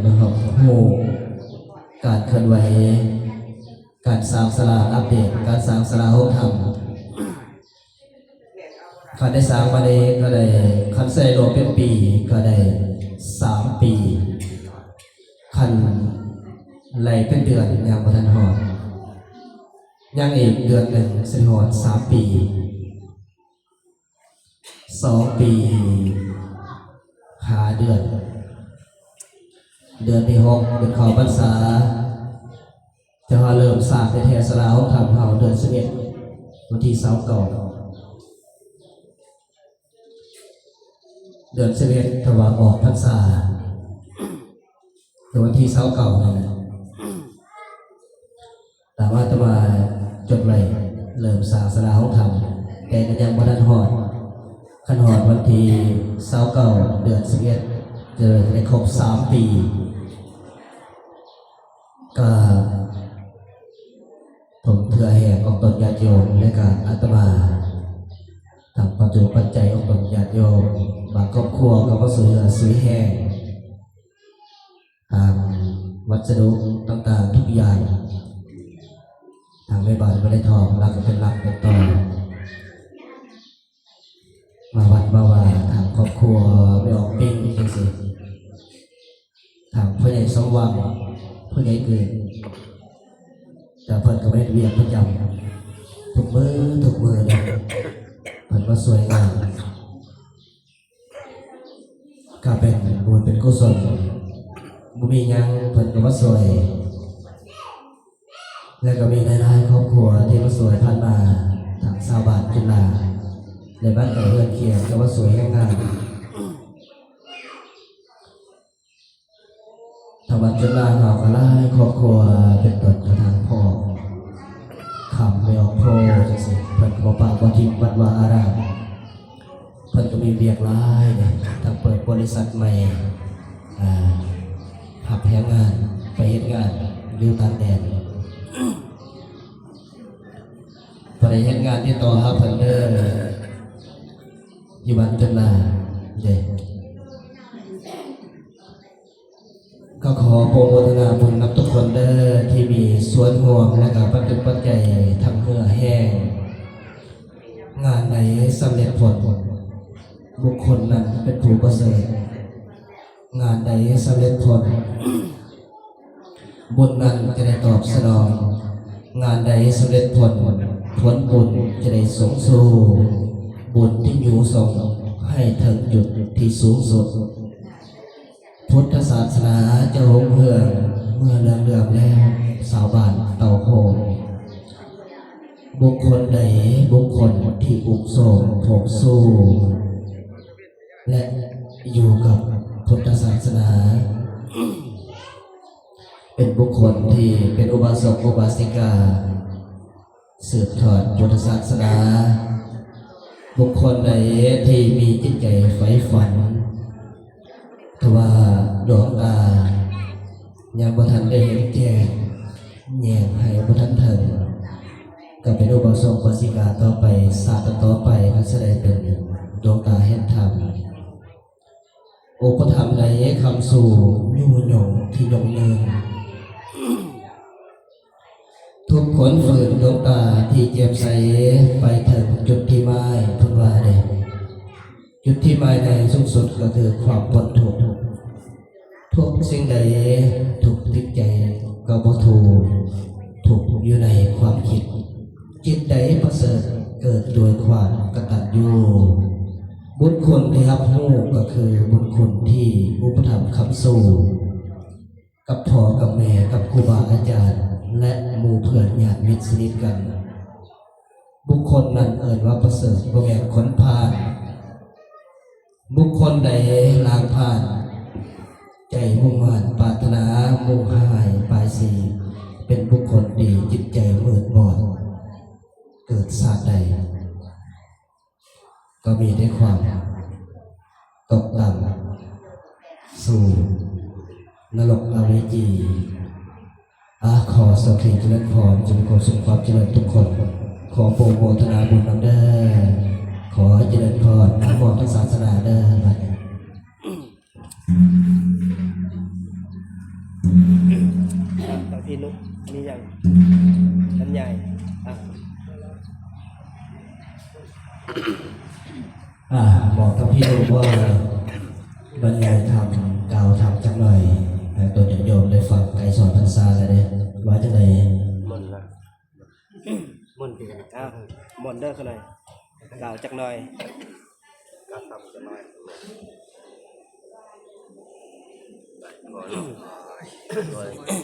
ຮູ້ການເຄື່ອນໄຫວ ການສ້າງສາລາ ອັບເດດການສ້າງສາລາໂຮງທຳ. ຄັນໄດ້ສ້າງມານີ້ກໍໄດ້ ຄັນໃຊ້ລວມເປັນປີກໍໄດ້ສາມປີ, ຄັນໄລ່ເປັນເດືອນຍັງບໍ່ທັນຮອດ, ຍັງອີກເດືອນໜຶ່ງຊິຮອດສາມປີ, ສອງປີຫ້າເດືອນ, ເດືອນທີຫົກເປັນເຂົ້າພັນສາ. ແຕ່ວ່າເລີ່ມສ້າງແທ້ໆ ສາລາໂຮງທຳເຮົາເດືອນສິບເອັດ ວັນທີຊາວເກົ້າ ເດືອນສິບເອັດ ຖ້າວ່າອອກພັນສາ ແຕ່ວັນທີຊາວເກົ້ານັ້ນແຫຼະ ຕາມອາດຕະມາຈົດໄວ້ ເລີ່ມສ້າງສາລາໂຮງທຳ. ຄັນຮອດວັນທີຊາວເກົ້າ ເດືອນສິບເອັດ ຈະໄດ້ຄົບສາມປີ ກະຖົມເທື່ອແຮງອອກຕົນຍາດໂຍມ ແລະກະອາດຕະມາ ທັງປັດຈຸປັດໄຈອອກຕົນຍາດໂຍມ ບາງຄອບຄົວກະມາຊ່ວຍເຫຼືອຊ່ວຍແຮງ ທາງວັດສະດຸຕ່າງໆທຸກຢ່າງ ທາງແມ່ບ້ານບໍ່ໄດ້ຖອມ ລາວກະເປັນຫຼັກເປັນຕໍ່ ມາວັດມາວາ ທາງຄອບຄົວແມ່ອອກປິງຈັ່ງຊີ້ ທາງພໍ່ໃຫຍ່ສົມຫວັງ ພໍ່ໃຫຍ່ເກີດ ແຕ່ເພິ່ນກະມາເຮັດວຽກປະຈຳ ທຸກມື້ທຸກມື້ເດ້ ເພິ່ນມາຊ່ວຍງານ ກະເປັນບຸນເປັນກຸສົນ ບໍ່ມີຫຍັງເພິ່ນກະມາຊ່ວຍ ແລະກະມີຫຼາຍໆຄອບຄົວທີ່ມາຊ່ວຍຜ່ານມາ ທັງຊາວບ້ານຈຸລາ ແລະບ້ານໃກ້ເຮືອນຄຽງກະມາຊ່ວຍແຮງງານ ທາງບ້ານຈຸລາເຮົາກະຫຼາຍຄອບຄົວ ເປັນຕົ້ນກະທາງພໍ່ຄຳ ແມ່ອອກໂພ ຈັ່ງຊີ້ ເພິ່ນກະບໍ່ປະບໍ່ຖິ້ມວັດວາອາຣາມ ເພິ່ນກະມີວຽກຫຼາຍເດ້ ທັງເປີດບໍລິສັດໃໝ່ ອ່າ ຮັບແຮງງານໄປເຮັດງານຢູ່ຕ່າງແດນ ຜູ້ໃດເຮັດງານຕິດຕໍ່ຫາເພິ່ນເດີ ຢູ່ບ້ານຈຸລາເດ້ ກະຂໍອະນຸໂມທະນາບຸນນຳທຸກຄົນເດີ ທີ່ມີສ່ວນຮ່ວມ ແລະກະປັດຈຸປັດໄຈທັງເຫື່ອແຮງ ງານໃດສຳເລັດຜົນ ບຸກຄົນນັ້ນເປັນຜູ້ປະເສີດ ງານໃດສຳເລັດຜົນ ບຸນນັ້ນຈະໄດ້ຕອບສະໜອງ ງານໃດສຳເລັດຜົນ ຜົນບຸນຈະໄດ້ຊົງຊູ ບຸນທີ່ຢູ່ສົ່ງໃຫ້ເຖິງຈຸດທີ່ສູງສຸດ ພຸດທະສາສະໜາຈະຮຸ່ງເຮືອງ ເມື່ອເລື່ອງເຫຼືອມແລ້ວ ຊາວບ້ານເຕົ້າໂຮມ ບຸກຄົນໃດບຸກຄົນທີ່ອຸກໂສມພົກຊູ ແລະຢູ່ກັບພຸດທະສາສະໜາ ເປັນບຸກຄົນທີ່ເປັນອຸບາສົກອຸບາສິກາ ສືບທອດພຸດທະສາສະໜາ ບຸກຄົນໃດທີ່ມີຈິດໃຈໃຝ່ຝັນ ແຕ່ວ່າດວງຕາຍັງບໍ່ທັນໄດ້ເຫັນແຈ້ງ ແຍງໃຫ້ບໍ່ທັນເຖິງ ກະເປັນອຸບາສົກອຸບາສິກາຕໍ່ໄປ ຊາດຕໍ່ໄປເພິ່ນຈະໄດ້ເປັນດວງຕາເຫັນທຳ ອຸປະຖຳໃນຄຳຊູຍູ້ຍົງທີ່ຍົງເນີນ ທຸກຄົນຝືນດວງຕາທີ່ແຈ່ມໃສ ໄປເຖິງຈຸດທີ່ໝາຍ ເພິ່ນວ່າເດ້ ຈຸດທີ່ໝາຍໃນສູງສຸດກະຄືຄວາມພົ້ນທຸກ ທຸກສິ່ງໃດທຸກຈິດໃຈກະບໍ່ທຸກ ທຸກຢູ່ໃນຄວາມຄິດ ຈິດໃດປະເສີດເກີດດ້ວຍຄວາມກະຕັນຍູ ບຸນຄຸນທີ່ຮັບຮູ້ກະຄືບຸນຄຸນທີ່ອຸປະຖຳຄ້ຳຊູ ກັບພໍ່ກັບແມ່ ກັບຄູບາອາຈານ ແລະໝູ່ເພື່ອນຍາດມິດສະໜິດກັນ ບຸກຄົນນັ້ນເອີ້ນວ່າປະເສີດ ບໍ່ແມ່ນຄົນພານ ບຸກຄົນໃດລ້າງຜານ ໃຈມຸ່ງໝານປາດຖະໜາ ມຸ່ງຫາຍປາຍສີ ເປັນບຸກຄົນທີ່ຈິດໃຈມືດບອດ ເກີດຊາດໃດ ກໍມີແຕ່ຄວາມຕົກຕ່ຳສູ່ນະລົກອະເວຈີ. ອາ ຂໍສະຫວັດດີຈະເລີນພອນ ຈົ່ງມີຄວາມສຸກຄວາມຈະເລີນທຸກຄົນ. ຂໍໂປຣໂມທະນາບຸນນຳເດີ. ຂໍໃຫ້ຈະເລີນພອນ ອະນຸໂມທະນາສາສະໜາເດີ. ບາດນີ້ ທາງພີ່ນຸກມີຫຍັງບັນຍາຍ? ອາ ອາ ບອກກັບພີ່ນຸກວ່າບັນຍາຍທຳ ກ່າວທຳຈັກໜ່ອຍ ໃຫ້ຕົນຍາດໂຍມໄດ້ຟັງ ໃກ້ສອນພັນສາແລ້ວເດ້ ວ່າຈັ່ງໃດ? ມົນລະ ມົນຄືກັນ ອ້າວ ມົນເດີ ຂ້ານ້ອຍ ກ່າວຈັກໜ່ອຍ. ກະທຳຈະນ້ອຍ ຂໍໃຫ້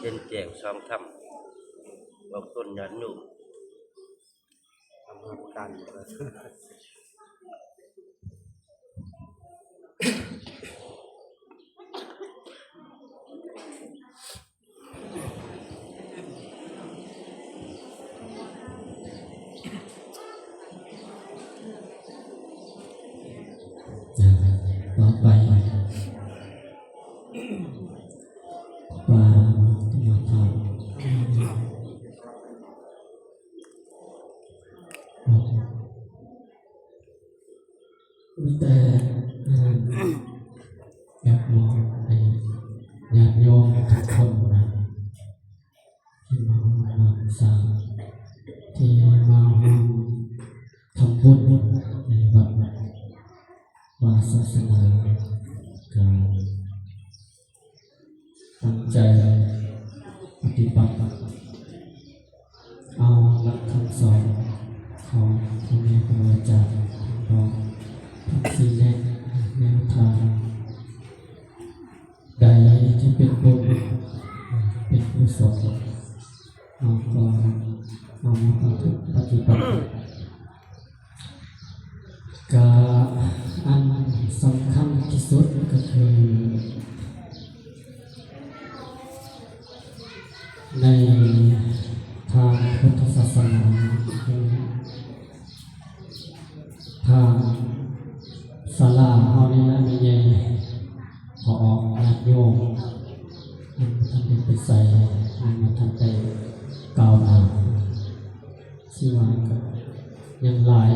ເຫັນແຈ້ງສອງທຳ ອອກຕົນຍາດໂຍມ ທຳຮັບການ. ອ່າ ຕໍ່ໄປ ຄວາມມາທານ ມີແຕ່ ອ່າ ຢາກມອບໃຫ້ຍາດໂຍມທຸກຄົນນະ ທີ່ມາຮ່ວມງານສ້າງ ທີ່ມາຮ່ວມທຳບຸນໃນວັດວາສາສະໜາ ກະຕັ້ງໃຈປະຕິບັດເອົາຫຼັກຄຳສອນຂອງພໍ່ແມ່ຄູອາຈານ ເນາະ ທັງສີ່ແນະແນວທາງ ໃດທີ່ເປັນບຸນ ເປັນກຸສົນ ເຮົາກໍເອົາມາປະຕິບັດ. ກະອັນສຳຄັນທີ່ສຸດກໍຄື ໃນທາງພຸດທະສາສະໜາ ທາງສາລາເຮົານີ້ລະ ແມ່ໃຫຍ່ ພໍ່ອອກ ຍາດໂຍມ ຍັງບໍ່ທັນໄດ້ໄປໃສ ຍັງບໍ່ທັນໄດ້ກ້າວໜ້າ ຊິວ່າກໍຍັງຫຼາຍ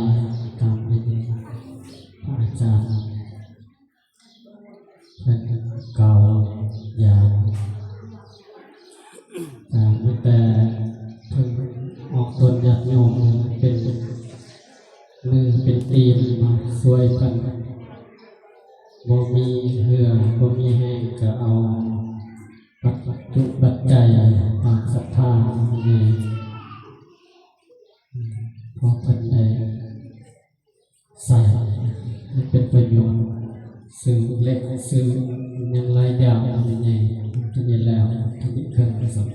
ຕາມທີ່ພະອາຈານ ເພິ່ນກ່າວຢ່າງ ແຕ່ມີແຕ່ເພິ່ນອອກຕົນຍາດໂຍມເປັນມືເປັນຕີນມາຊ່ວຍເພິ່ນ ບໍ່ມີເຫື່ອບໍ່ມີແຮງ ກໍເອົາປັດຈຸປັດໄຈຕາມສັດທາ ເພາະເພິ່ນໄດ້ ໃຊ້ໃຫ້ເປັນປະໂຫຍດ ຊື້ເຫຼັກຊື້ຫຍັງຫຼາຍຢ່າງ ເອົາໃຫຍ່ໆ ຕົວນີ້ແລ້ວ ຕົວນີ້ເຄື່ອງປະສົມ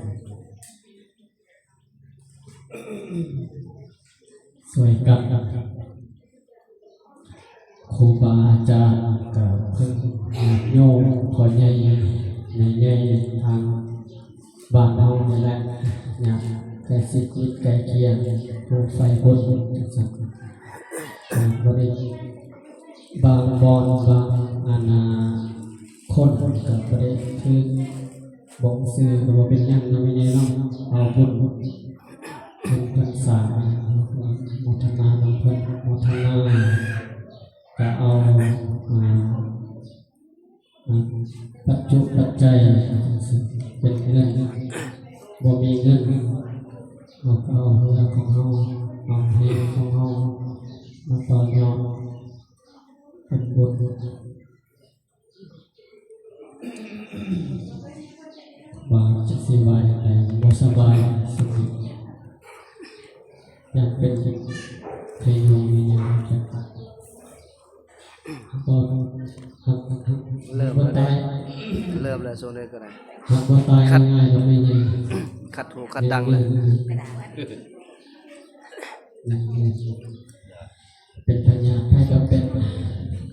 ຊ່ວຍກັນ ຄູບາອາຈານ ກະເພິ່ນຍາດໂຍມ ພໍ່ໃຫຍ່ ແມ່ໃຫຍ່ ທາງ ບ້ານເຮົານີ້ແຫຼະ ຍາດໃກ້ຊິດມິດໃກ້ຄຽງ ຜູ້ໃຝ່ບຸນ ຈັ່ງຊັ້ນ ກະບໍ່ໄດ້ ບາງບ່ອນ ບາງ ອັນນ່າ ຄົນ ກະບໍ່ໄດ້ຖືກ ບໍ່ຊື່ ກະບໍ່ເປັນຫຍັງເນາະ ແມ່ໃຫຍ່ເນາະ ເອົາບຸນ ບຸນພັນສາ ໂມທະນານຳເພິ່ນ ໂມທະນາ ກະເອົາ ອ່າ ປັດຈຸປັດໄຈ ເປັນເງິນ ບໍ່ມີເງິນ ເຮົາກໍເອົາເຫື່ອຂອງເຮົາ ເອົາແຮງຂອງເຮົາ ມາຕໍ່ຍອດເປັນບຸນ ວ່າຈັກຊິວ່າຈັ່ງໃດ ບໍ່ສະບາຍ ຢາກເປັນໄຂ້ຍຸງ ຫຍັງຈັກ ເລີ່ມແລ້ວເດ້ ເລີ່ມແລ້ວ ຊ່ວງໃດກໍໄດ້ ຄັດ ຄັດຫູຄັດດັງເລີຍ ເປັນພະຍາດໃຜກໍເປັນ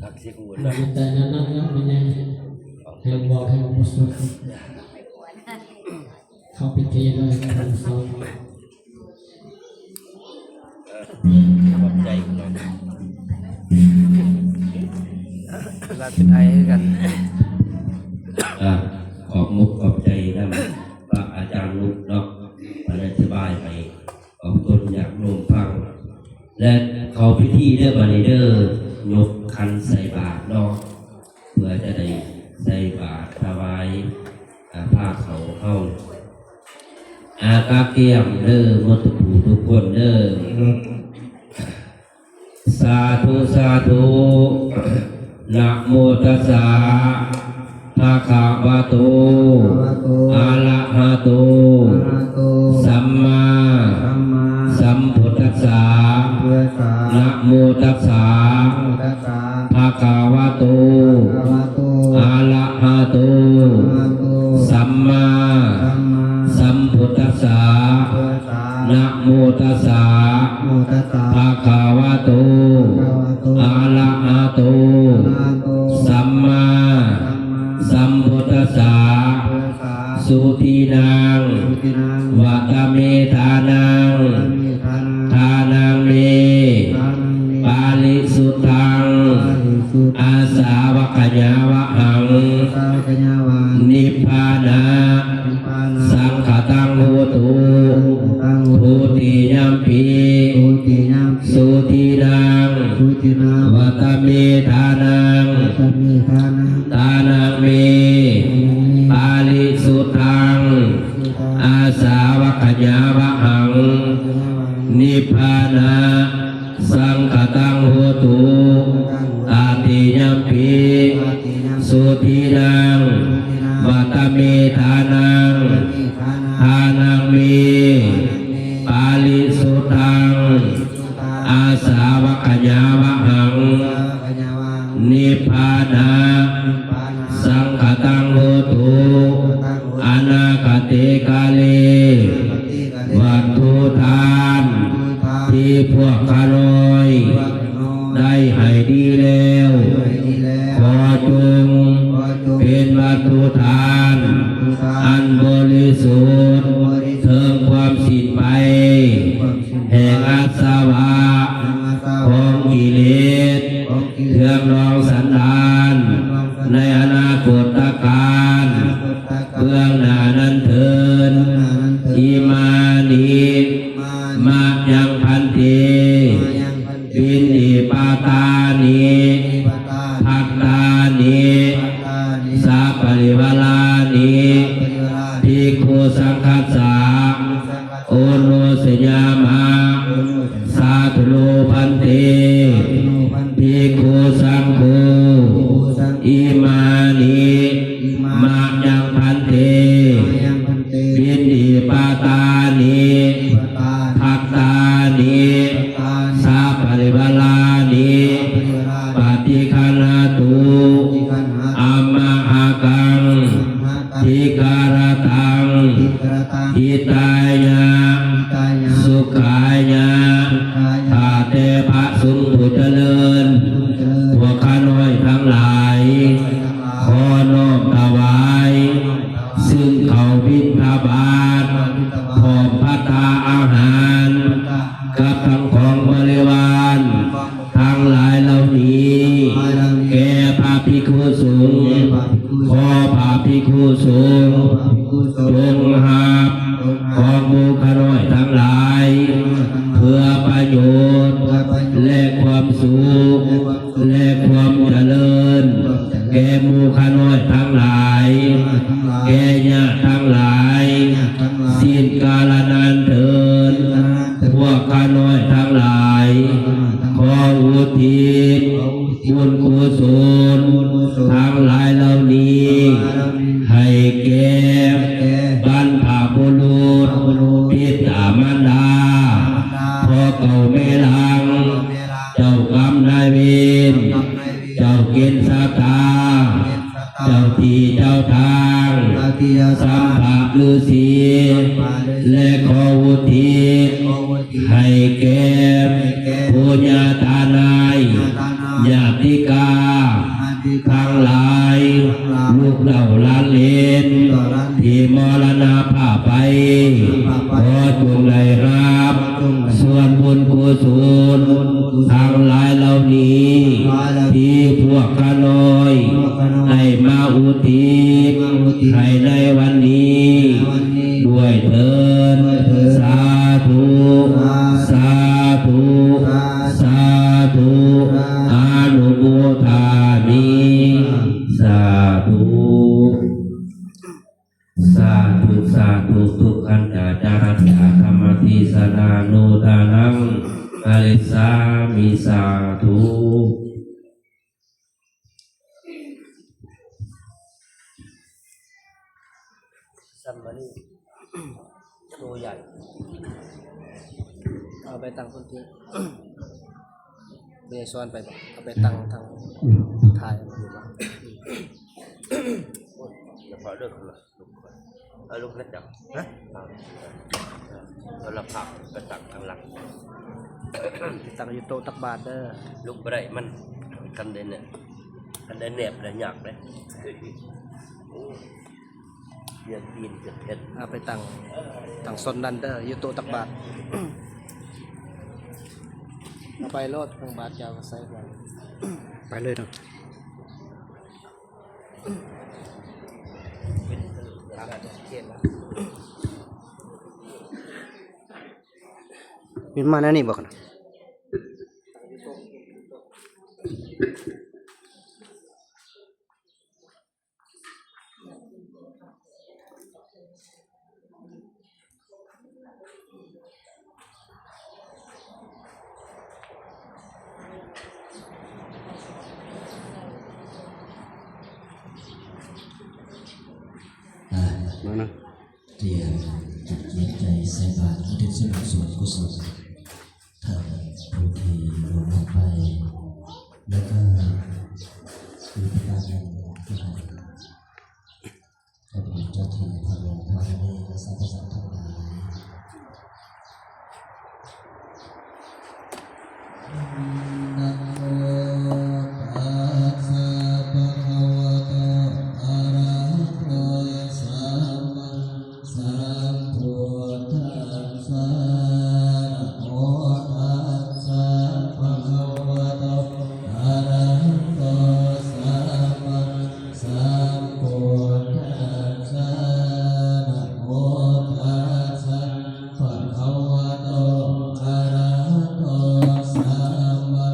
ຄັດຊິຫູ ມີແຕ່ແນວນັ້ນແລ້ວ ແມ່ໃຫຍ່ ແຮງບອກແຮງບໍ່ສຸດ ເຂົ້າພິທີເລີຍ ທັງສອງ ເອີ ຂອບໃຈເນາະ ລາວເປັນໄອຄືກັນ ອ່າ ຂອບມຸກຂອບໃຈນຳພະອາຈານນຸກເນາະ ເພິ່ນອະທິບາຍໃຫ້ອອກຕົນຍາດໂຍມຟັງ ແລະ ເຂົ້າພິທີເດີ ບາດນີ້ເດີ ຍົກຂັນໃສ່ບາດເນາະ ເພື່ອຈະໄດ້ໃສ່ບາດຖວາຍ ອ່າ ພາເຂົ້າເຮົາ ອາກາກຽມເດີ ໝົດທຸກຜູ້ທຸກຄົນເດີ ສາທຸ ສາທຸ ນະໂມຕັດສະ ພະຄະວະໂຕ ອະລະຫະໂຕ ສຳມາ ສຳພຸດທັດສະ ນະໂມຕັດສະ ພະຄະວະໂຕ ອະລະຫະໂຕ ສຳມາ ສຳພຸດທັດສະ ນະໂມຕັດສະ ພະຄະວະໂຕ ອະລະຫະໂຕ ສຳມາ ສຳພຸດທັດສະ ສຸທິນັງ ວະຕະເມທານັງ ທານັງເມ ປາລິສຸດທັງ ອາ ຍາວະຫັງ ສາວະກະຍາວັງ ນິບພານະ ນິບພານະ ສັງຄະຕັງໂຫຕຸ ສັງຄະຕັງໂຫຕຸ ທຸຕິຍຳປີ ທຸຕິຍຳປີ ສຸທິນັງ ສຸທິນັງ ວັດຕະເມທານັງ ວັດຕະເມທານັງ ທານັງເມ ທານັງເມ ປາລິສຸດທັງ ອາສາວະຂະຍາວະຫັງ ນິບພານະ ສັງຄະຕັງໂຫຕຸ ຕະຕິຍຳປີ ສຸທິນັງ ວັດຕະເມທານັງ ທານັງເມ ປາລິສຸດທັງ ອາສາວະຂະຍາວະຫັງ ນິບພານະ ສັງຄະຕັງໂຫຕຸ ອະນາຄະເຕກາເລ ວັດຖຸທານ ທີ່ພວກຂ້ານ້ອຍ ໄດ້ໃຫ້ດີແລ້ວ ຂໍຈົ່ງເປັນວັດຖຸທານ ອັນບໍລິສຸດ ເຖິງຄວາມສິ້ນໄປ ແຫ່ງອາສະວະ ຂອງກິເລດ ເຄື່ອງດອງສັນດານ ໃນອະນາຄົດຕະການ ເບື້ອງໜ້ານັ້ນເທີນ ອິມານິ ມະຍັງພັນເຕ ມະຍັງພັນເຕ ບິນດີປະຕານິ ພັດຕານິ ສະປະລິວາລານິ ພິກຂຸສັງຄັດສະ ໂອໂນຊະຍາມະ ສາທຸໂນພັນເຕ ພິກຂຸສັງໂຄ ອິມານິ ມະຍັງພັນເຕ ບິນດີປະຕານິ ພັດຕານິ ສະປະລິວາລານິ ປະຕິຄັນຫະຕຸ ອຳມະຫະກັງ ທິກຂະຣະຕັງ ຫິຕາຍະ ສຸຂາຍະ ຂ້າແຕ່ພະສົງຜູ້ຈະເລີນ ພວກຂ້ານ້ອຍທັງຫຼາຍ ຂໍນ້ອມຖວາຍ ຊຶ່ງເຂົ້າບິນທະບາດ ພ້ອມພັດຕາອາຫານ ກັບທັງຂອງບໍລິວານ ທັງຫຼາຍເຫຼົ່ານີ້ ແກ່ພະພິກຂຸສົງ ຂໍພະພິກຂຸສົງ ຈົ່ງຮັບຂອງໝູ່ຂ້ານ້ອຍທັງຫຼາຍ ເພື່ອປະໂຫຍດ ແລະ ຄວາມສຸກ ແລະ ຄວາມຈະເລີນ ແກ່ໝູ່ຂ້ານ້ອຍທັງຫຼາຍ ແກ່ຍາດທັງຫຼາຍ ສິ້ນກາລະນານເທີນ ພວກຂ້ານ້ອຍທັງຫຼາຍ ຂໍອຸທິດບຸນກຸສົນ ທັງຫຼາຍເຫຼົ່ານີ້ ໃຫ້ແກ່ບັນພະບຸລຸດ ບິດາມານດາ ພໍ່ເກົ່າແມ່ຫຼັງ ເຈົ້າກຳນາຍເວນ ເຈົ້າເກນຊະຕາ ເຈົ້າທີ່ເຈົ້າທາງ ສຳພະລືສີ ແລະ ຂໍອຸທິດໃຫ້ແກ່ປູ່ຍ່າຕານາຍ ຍາດຕິກາ ທັງຫຼາຍ ລູກເຕົ້າຫຼານເລນ ທີ່ມໍລະນະພາບໄປ ຂໍຈົ່ງໄດ້ຮັບ ສ່ວນບຸນກຸສົນທັງຫຼາຍເຫຼົ່ານີ້ ທີ່ພວກຂ້ານ້ອຍໄດ້ມາອຸທິດໃຫ້ໃນວັນນີ້ ດ້ວຍເທີ້ນ ສາທຸ ສາທຸ ສາທຸ ອະນຸໂມທາມິ ສາທຸ. ສາທຸ ສາທຸ ທຸກຂັນຕາຈາຣັນຕາ ທຳມະເທສະນານຸທານັງ ກະລິດສາມິ ສາທຸ. ສຳມະນີໂຕໃຫຍ່ ເອົາໄປຕັ້ງຄົນທີ່ ແມ່ສອນໄປບໍ່? ເອົາໄປຕັ້ງທາງທ້າຍ ສະເພາະເດີ ເອົາລູກເຮັດຫຍັງ? ຮະ? ເອົາລະພັບໄປຕັ້ງທາງຫຼັງ ໄປຕັ້ງຢູ່ໂຕະຕັກບາດເດີ. ລຸກບໍ່ໄດ້ ມັນ ຄັນໄດ້ແນບ ຄັນໄດ້ແນບແລ້ວຍາກເດ້. ໂອ້ ວຽນຕີນເຈັບເຮັດ ເອົາໄປຕັ້ງ ຕັ້ງສົນນັ້ນເດີ ຢູ່ໂຕະຕັກບາດ. ເອົາໄປໂລດ ຕັກບາດເຈົ້າກໍໃສ່ໄປ ໄປເລີຍເນາະ. ເປັນມາແນວນີ້ບໍ່? ອ່າ ມານະ ຕຽມຈິດໃຈໃສ່ບາດ ອຸທິດສ່ວນບຸນສ່ວນກຸສົນ ທ່ານຜູ້ທີ່ລ່ວງລັບໄປ ແລ້ວກໍມີປະການໜຶ່ງ ຂໍເຈົ້າທີ່ພະແມ່ນທະລະນີ ແລະ ສັບພະສັດທັງຫຼາຍ. ນະໂມຕັດສະ ພະຄະວະໂຕ ອະລະຫະໂຕ ສຳມາ ສຳພຸດທັດສະ ນະໂມຕັດສະ ພະຄະວະໂຕ ອະລະຫະໂຕ ສຳມາສຳພຸດທັດສະ ນະໂມຕັດສະ ພະຄະວະໂຕ ອະລະຫະໂຕ ສຳມາ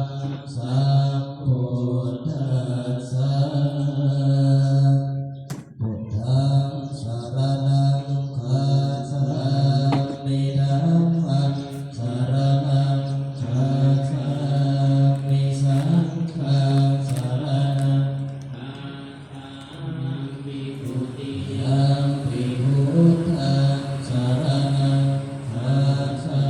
ສຳພຸດທັດສະ. ພຸດທັງສະລະນັງຄັດສາມິ ທຳມັງສະລະນັງຄັດສາມິ ສັງຄັງສະລະນັງຄັດສາມິ ທຸຕິຍຳປິ ພຸດທັງສະລະນັງຄັດສາ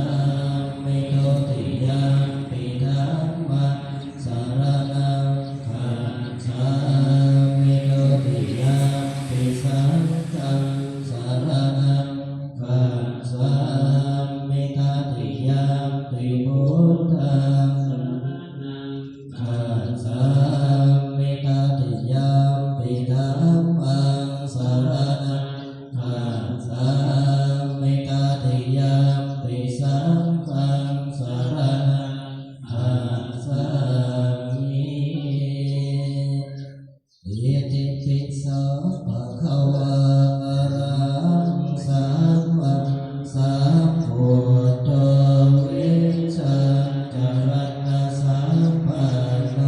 ມິ ທຸຕິຍຳປິ ທຳມັງ ສະລະນັງຄັດສາມິ ທຸຕິຍຳປິ ສັງຄັງສະລະນັງຄັດສາມິ ຕະຕິຍຳປິ ພຸດທັງສະລະນັງຄັດສາມິ ຕະຕິຍຳປິ ທຳມັງສະລະນັງຄັດສາມິ ຕະຕິຍຳປິ ສັງຄັງສະລະນັງ ຄັດສາມິ ອິຕິປິໂສ ພະຄະວາ ອະລະຫັງ ສຳມາສຳພຸດໂທ ວິຊາຈາລະນະສັມປັນໂນ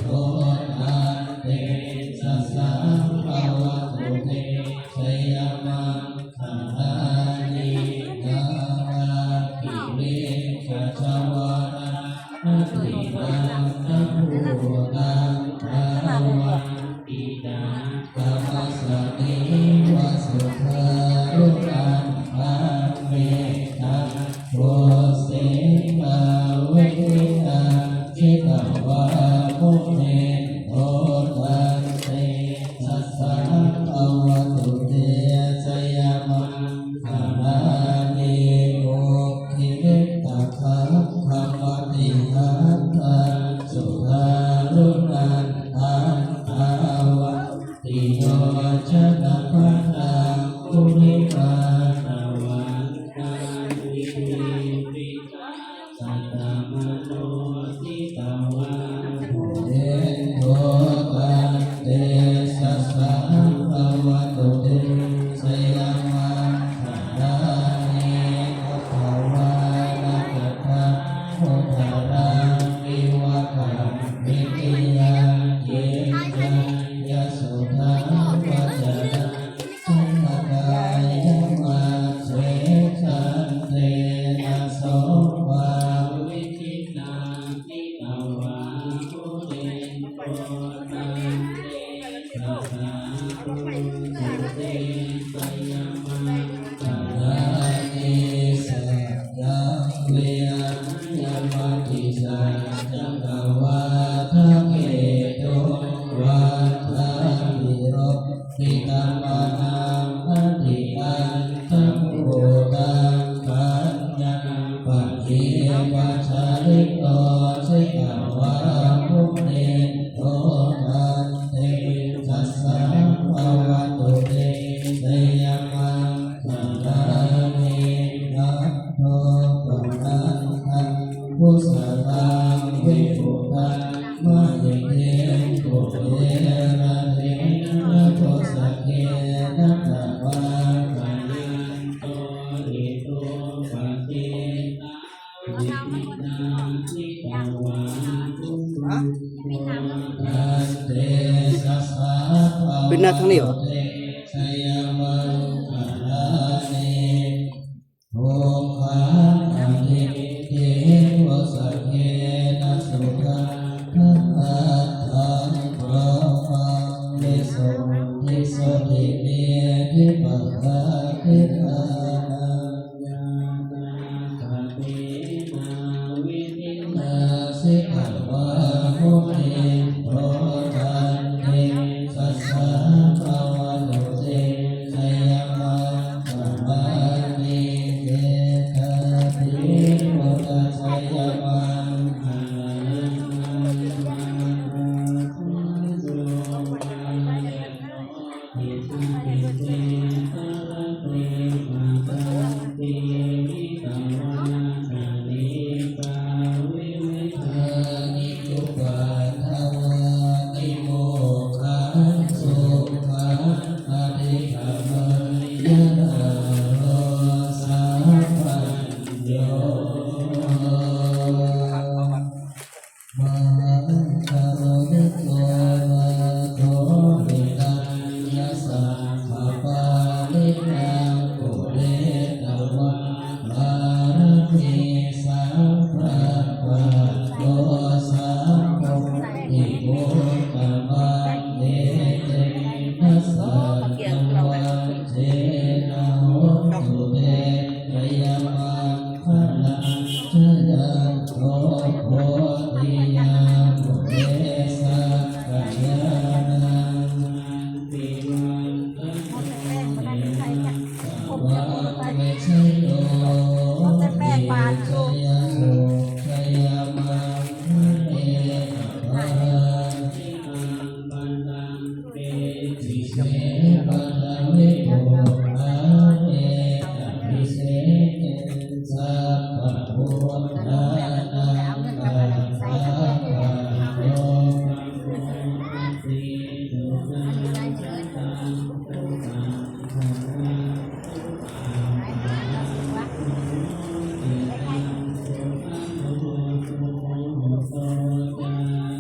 โต ตันเตชะสา ภะวะตุเต ชะยะมังคะลานิ นาราภิเรกะจะวะรา อติมันนภูตัง ทาวัง กิจัง กะมัสสะเม วะ สุขานุกัมปะ เมตตา โพ เสนา เว อา จิตวา มุนินโท ตันเตชะสา ภะวะตุเต ชะยะมังคะลานิ อุกขิตตะขักขะปะติฮัตถัง สุขานุนันทัน ทาวัง ติโยชนะปะทัง มุนิกาตะวันตัง อิติปิโส สัตตะมะโน ทิตวา ภูเรนโท ปันเตชะสา ภะวะตุเต ชะยะมังคะลานิ อุทวานะกะทัง มุทะรัง อิวะ กะม มิติยัง กิจจัง ยะโสทะ ปัจจารัง สังฆะกายะ มัจเฉ สันเทนะ โส ภาวิ ทิตัง ทิตวา มุนินโท ตันเตชะสา ภะวะตุเต ชะยะมังคะลานิ สัก ยัง วิหะ ยะ มะ ติ สัจจะ กะ วาทะ เข ตุง วัฏฏา ภิ โร ปิ กะ มะ นัง นะ ติ อัน ตะ ภู ตัง ปัญ ญา ปะ กิ ปัจ จา ริ โก จิตวา มุนินโท ตันเตชะสา ภะวะตุเต ชะยะมัง คะลานิ นัทโท ปะนันทัง ภุสสะกัง วิภุลัง มະ หิ ทิง กุเบระ เถ ระ ปุสสะ เก นะ ตะ วา ทะ ยันโต หิ ตุ ปะ เจ ตา เป็นหน้าทางนี้เหรอ? ญาณา สะ เต นะ วิ ทิ นา สิ ขะ วา มุ นิ โท ตัน เต ชะ สา ภะ วะ ตุ เต ชะ ยะ มัง คะ ลา นิ เต ชะ เต โพ ตัสสะ ยะ มัง คะ ลา นิ เต ชะ เต มະ กะ โร นิ โก ນາ ໂຖ ວິນະ ຍະ ສະ ພະ ປາ ຣິ ນະ ປຸ ເຣ ຕະ ວາ ບາ ຣະ ມີ ສາ ພະ ກະ ໂຕ ສາ ໂພ ທິ ມຸດຕະ ມັງ ເອ ເຕ ນະ ສັດ ຕະ ວັດ ເຖ ນະ ໂຫ ຕຸ ເຕ ຊະ ຍະ ມັງ ຄະ ລັງ ຊະ ຍັນ ໂຕ ໂພ ທິ ຍາ ມຸ ເຣ ສັກ ກະ ຍາ ນັງ ສັນ ຕິ ວັດ ທະ ໂນ ເຕ ນະ ສະ ວັດ ເຕ ຊະ ໂຍ ໂຫ ຕິ ຊະ ຍະ ມຸ ຊະ ຍະ ມັງ ຄະ ເນ ກະ ພາ ທິ ຕັງ ປະ ຕັງ ເປ ຕິ ເສ ປະ ທະ ວິ ປຸ ພາ ເອ ຕະ ພິ ເສ ເກ ສັບ ປະ ພຸດ ທາ ນັງ ກະ ສາ ພະ ໂຕ ກະ ໂມ ທະ ເຕ ໂຕ ຈາ ຈະ ຕັງ ໂຕ ກະ ໂຕ ກະ ໂຕ ກະ ໂຕ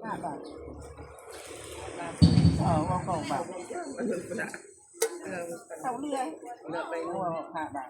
ຫ້າບາດ ເອີ ເວົ້າເກົ້າບາດ ເອີ ເຂົ້າເລື້ອຍ ເຫຼືອໄປ ເອີ ຫ້າບາດ.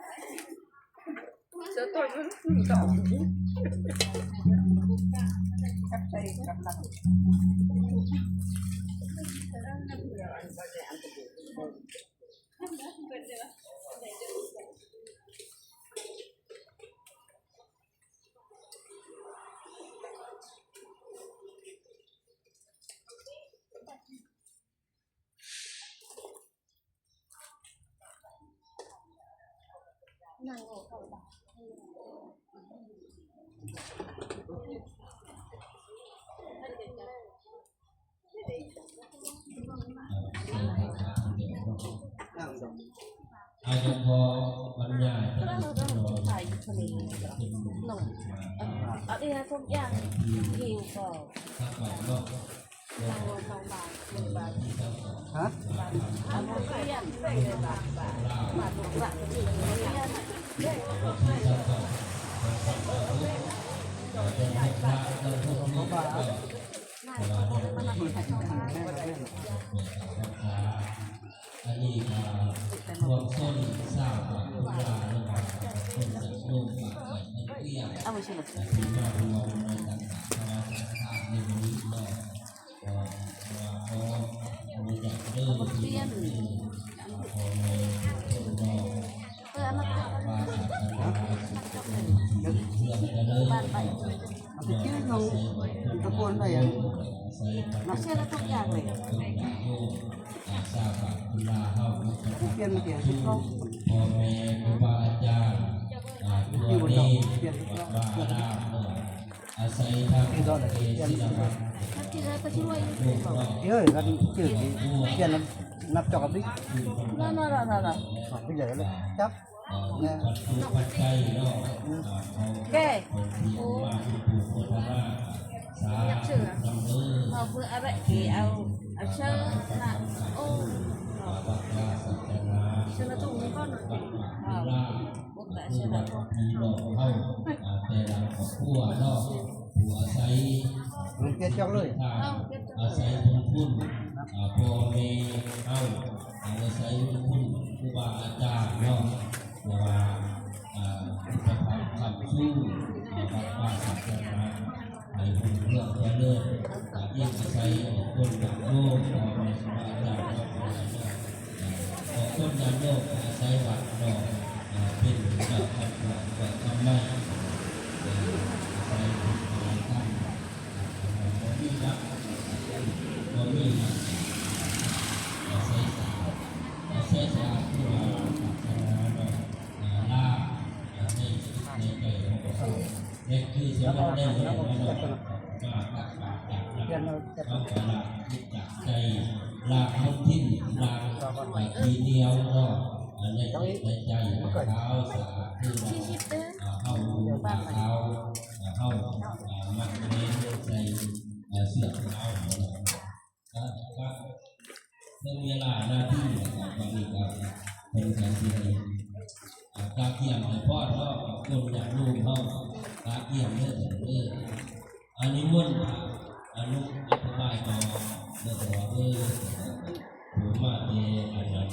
ອາຈານຂໍບັນຍາຍ ເອົາດີນະ ທຸກຢ່າງ ຍິງກໍ ຮະ? ອັນນີ້ກໍພວກຊົນຊາວບ້ານ ຄົນລາວ ແລະກໍຄົນສະໂນບານໃກ້ເຄຍ ທີ່ມາຮ່ວມໃນການຖວາຍສັງຄະທານໃນມື້ນີ້ເນາະ. ອາໄສທາງເອຊິລະວັດ ເອີ ກັນຊື່ ປ່ຽນນັບຈອກກັບນີ້ ນັ້ນໆໆໆ ຈັບ ເອີ ປັດຈຸປັດໄຈເນາະ ອາ ຂອງ ໂອເຄ ຜູ້ທີ່ມາເປັນຜູ້ໂພທະລາ ສາທຸນຳເດີ ເອົາເພື່ອອະໄລ ເອົາ ເອົາເຊີນນະ ໂອ້ ວັດວາສາສະໜາ ເຊີນນະທຸງນີ້ກ່ອນ ວັດວາ ຄືວັດພີ່ນ້ອງເຮົາ ອາ ແຕ່ລະຄອບຄົວເນາະ ຜູ້ອາໄສ ເປັນເຂດຈອກເລີຍ ອາໄສບຸນຄຸນ ອາ ພໍ່ແມ່ເຮົາ ອາໄສບຸນຄຸນຄູບາອາຈານເນາະ ເພື່ອວ່າ ອາ ອຸປະຖຳຄ້ຳຊູ ອາ ວັດວາສາສະໜາ ໃຫ້ຮຸ່ງເຮືອງຈະເລີນ ອາ ອີງອາໄສຄົນຍາດໂຍມ ພໍ່ແມ່ຄູບາອາຈານເນາະ ອາ ຂອບຄຸນຍາດໂຍມອາໄສວັດເນາະ ອາ ເປັນເຈົ້າຄຳຂວັນຂອງຄຳໄມ້ ອາໄສບຸນອາໄສທຳ ບໍ່ມີວັດ ບໍ່ມີວັດ ອາໄສສາ ອາໄສສາຄືວ່າສາສະໜາເນາະ ອາ ລາ ອາ ໃນຈິດໃນໃຈຂອງພວກເຮົາ ແລະຄືສະໝັນເນນເຮົາເນາະ ມາຕັກບາດຢາກນ້ຳ ເຮົາກໍລາຈິດຈາກໃຈ ລາມົນທິນ ລາຂີ້ໜຽວເນາະ ໃນຈິດໃນໃຈຂາວສະອາດ ຄືວ່າເຮົາລູກຂາວ ເຮົາມັກເນນໃສ່ເສື້ອຂາວເນາະ ກໍ ກໍເປັນເວລານາທີ ກໍບາດນີ້ກໍເພິ່ນກໍຊິໃຫ້ ອ່າ ກະກຽມໃຫ້ພອນເນາະ ຄົນຍາດໂຍມເຮົາ ກະກຽມເດີ ເດີ ອາ ນິມົນ ອາ ອະນຸ ອະທິບາຍຕໍ່ເດີ ເດີ ຜູ້ມາແຕ່ອັນນັ້ນ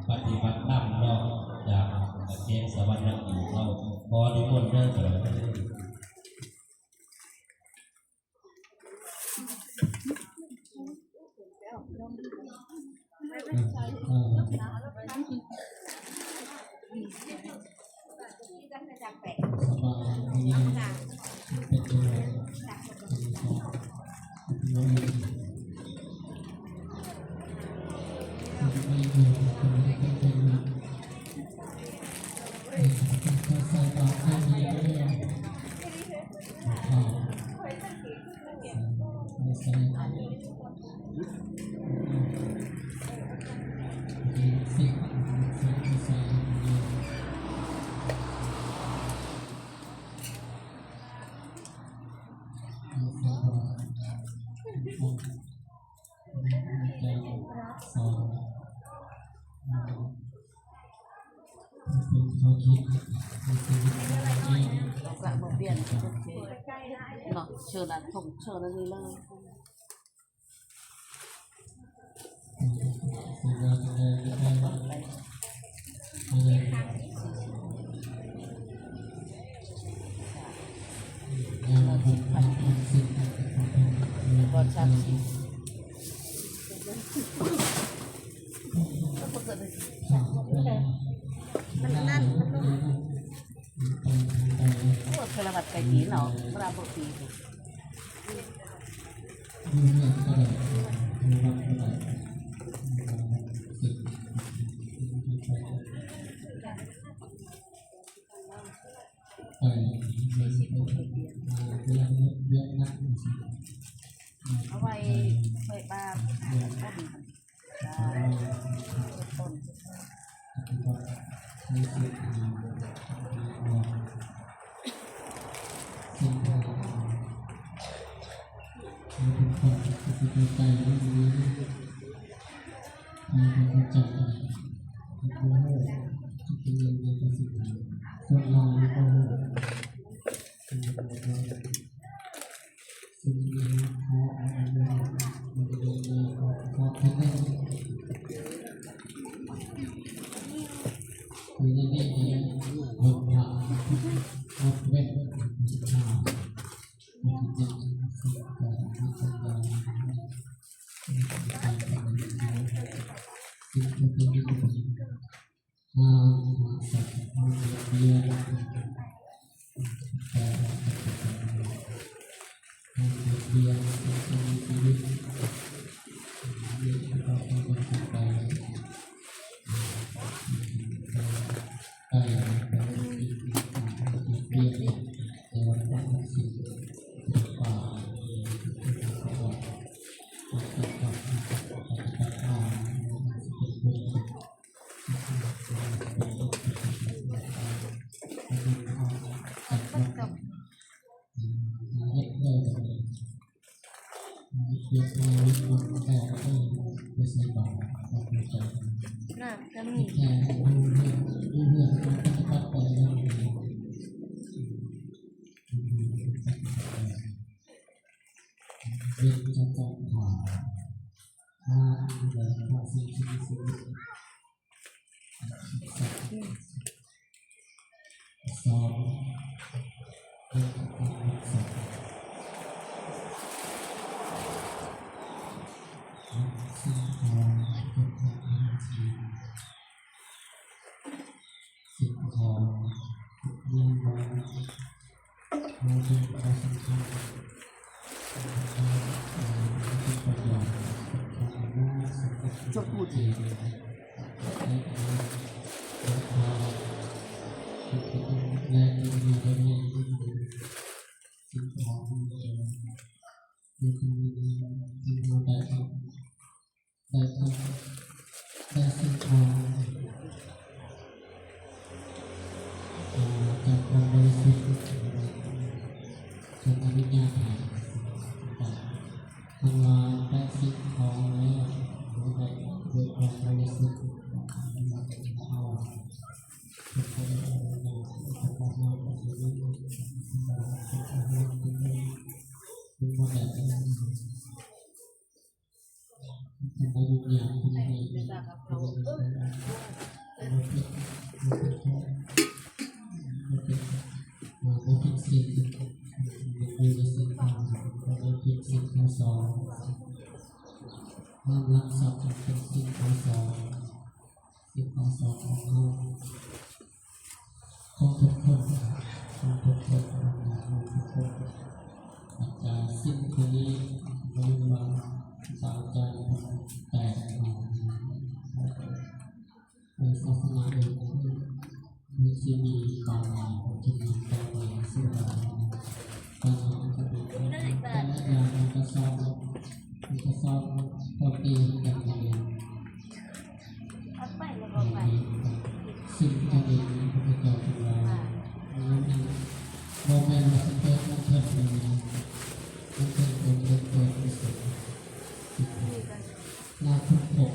ປະຕິບັດທຳເນາະ ຈາກແຂວງສະຫວັນນະເຂດເຮົາ ຂໍນິມົນເດີ ເດີ. ເນາະ ເຊີນລະ ເຊີນລະນີ້ເລີຍ. ກ່ອນສາມສິບ ມັນອັນນັ້ນ ໂອ້ ເທື່ອລະວັດໄກຕີເນາະ ບໍ່ລະບໍ່ຕີ. ເອົາໄວ້ ໄວ້ບາດ ຕົ້ນ ຕົ້ນ. ນ້ຳກໍມີ ເວັນຈະຈັດຫາ ຫ້າ ເດືອນ ຫ້າ ສິບ ສິບ ສິບ ສອງ ເປັນການຮັກສາ ສິ່ງຂອງ ເປັນການຮັກສາ ສິ່ງຂອງ ເປັນການຮັກສາ ຈະພູດເອງ. ໄດ້ທັງ ໄດ້ສິ່ງຂອງ ເອີ ຈາກຄວາມບໍລິສຸດ ເປັນອະນຸຍາດໃຫ້ ທັງວ່າໄດ້ສິ່ງຂອງແລ້ວ ບໍ່ໄດ້ດ້ວຍຄວາມບໍລິສຸດ ເປັນໄດ້ອະນຸຍາດໃຫ້ເຮົາ ເປັນໄດ້ອະນຸຍາດໃຫ້ເຮົາ ເປັນໄດ້ອະນຸຍາດໃຫ້ເຮົາ ເປັນບໍ່ໄດ້ ຂອງທຸກຄົນ ຂອງທຸກຄົນ ຂອງທຸກຄົນ ອາຈານ ສິ່ງທີ່ນີ້ ເອີ້ນວ່າ ອາຈານ ແຕ່ງ ໃນສາສະໜາເອງ ມີທີ່ມີ ຕາມມາ ທີ່ມີ ຕາມມາ ເສຍດາຍ ຕາມມາ ກໍເປັນ ແຕ່ລະຢ່າງ ມັນກໍສອນ ມັນກໍສອນ ກໍເປັນ ຢ່າງໜຶ່ງ. ເອົາໄປແລ້ວບໍ່ໄປ ຊຶ່ງຈະເຫັນພະພຸດທະເຈົ້າເປັນວ່າ ບໍ່ແມ່ນວ່າຊິເກີດມາເຖິງເລີຍ ມັນເປັນຄົນເກີດເກີດທີ່ສຸດ ລາວຄົ້ນພົບ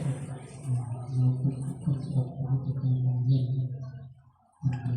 ລາວຄົ້ນ ຄົ້ນພົບ ພະພຸດທະເຈົ້າມອງເຫັນ ມັນເປັນ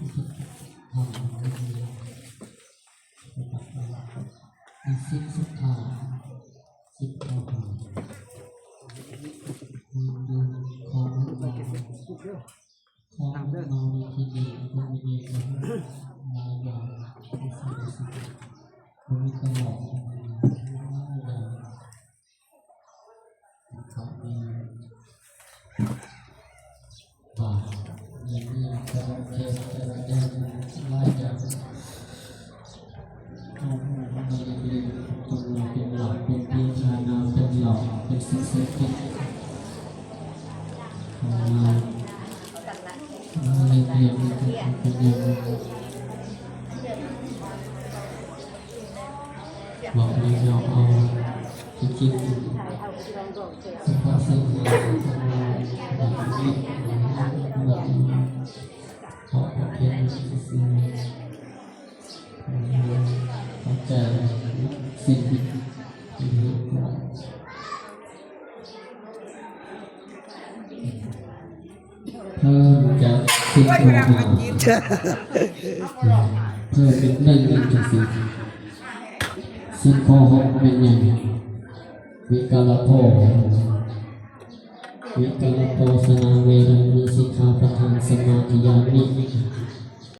ທຳ ມີສິບສຸດທ້າຍ ສິບເກົ້າບາດ ເງິນເດືອນຂອງເຮົາ ຂອງເຮົາໃນທີ່ນີ້ ກໍມີຫຼາຍຢ່າງທີ່ສຳຄັນ ບໍ່ມີຕະຫຼອດຫຼາຍຢ່າງ. ບອກເລີຍເນາະ ເອົາ ຈິງໆ ສະພາບສັງຄົມຂອງເຮົາ ເຂົ້າໃຈສິ່ງທີ່ ເພີ່ມຈາກສິບຂໍ້ຫ້າ ເພີ່ມອີກໜຶ່ງຈັ່ງຊີ້ ສິບຂໍ້ຫົກແມ່ນຫຍັງ? ວິກາລະໂພ ວິກາລະໂພຊະນາເວລະມະນີ ສິກຂາປະທັງສະມາທິຍາມິ.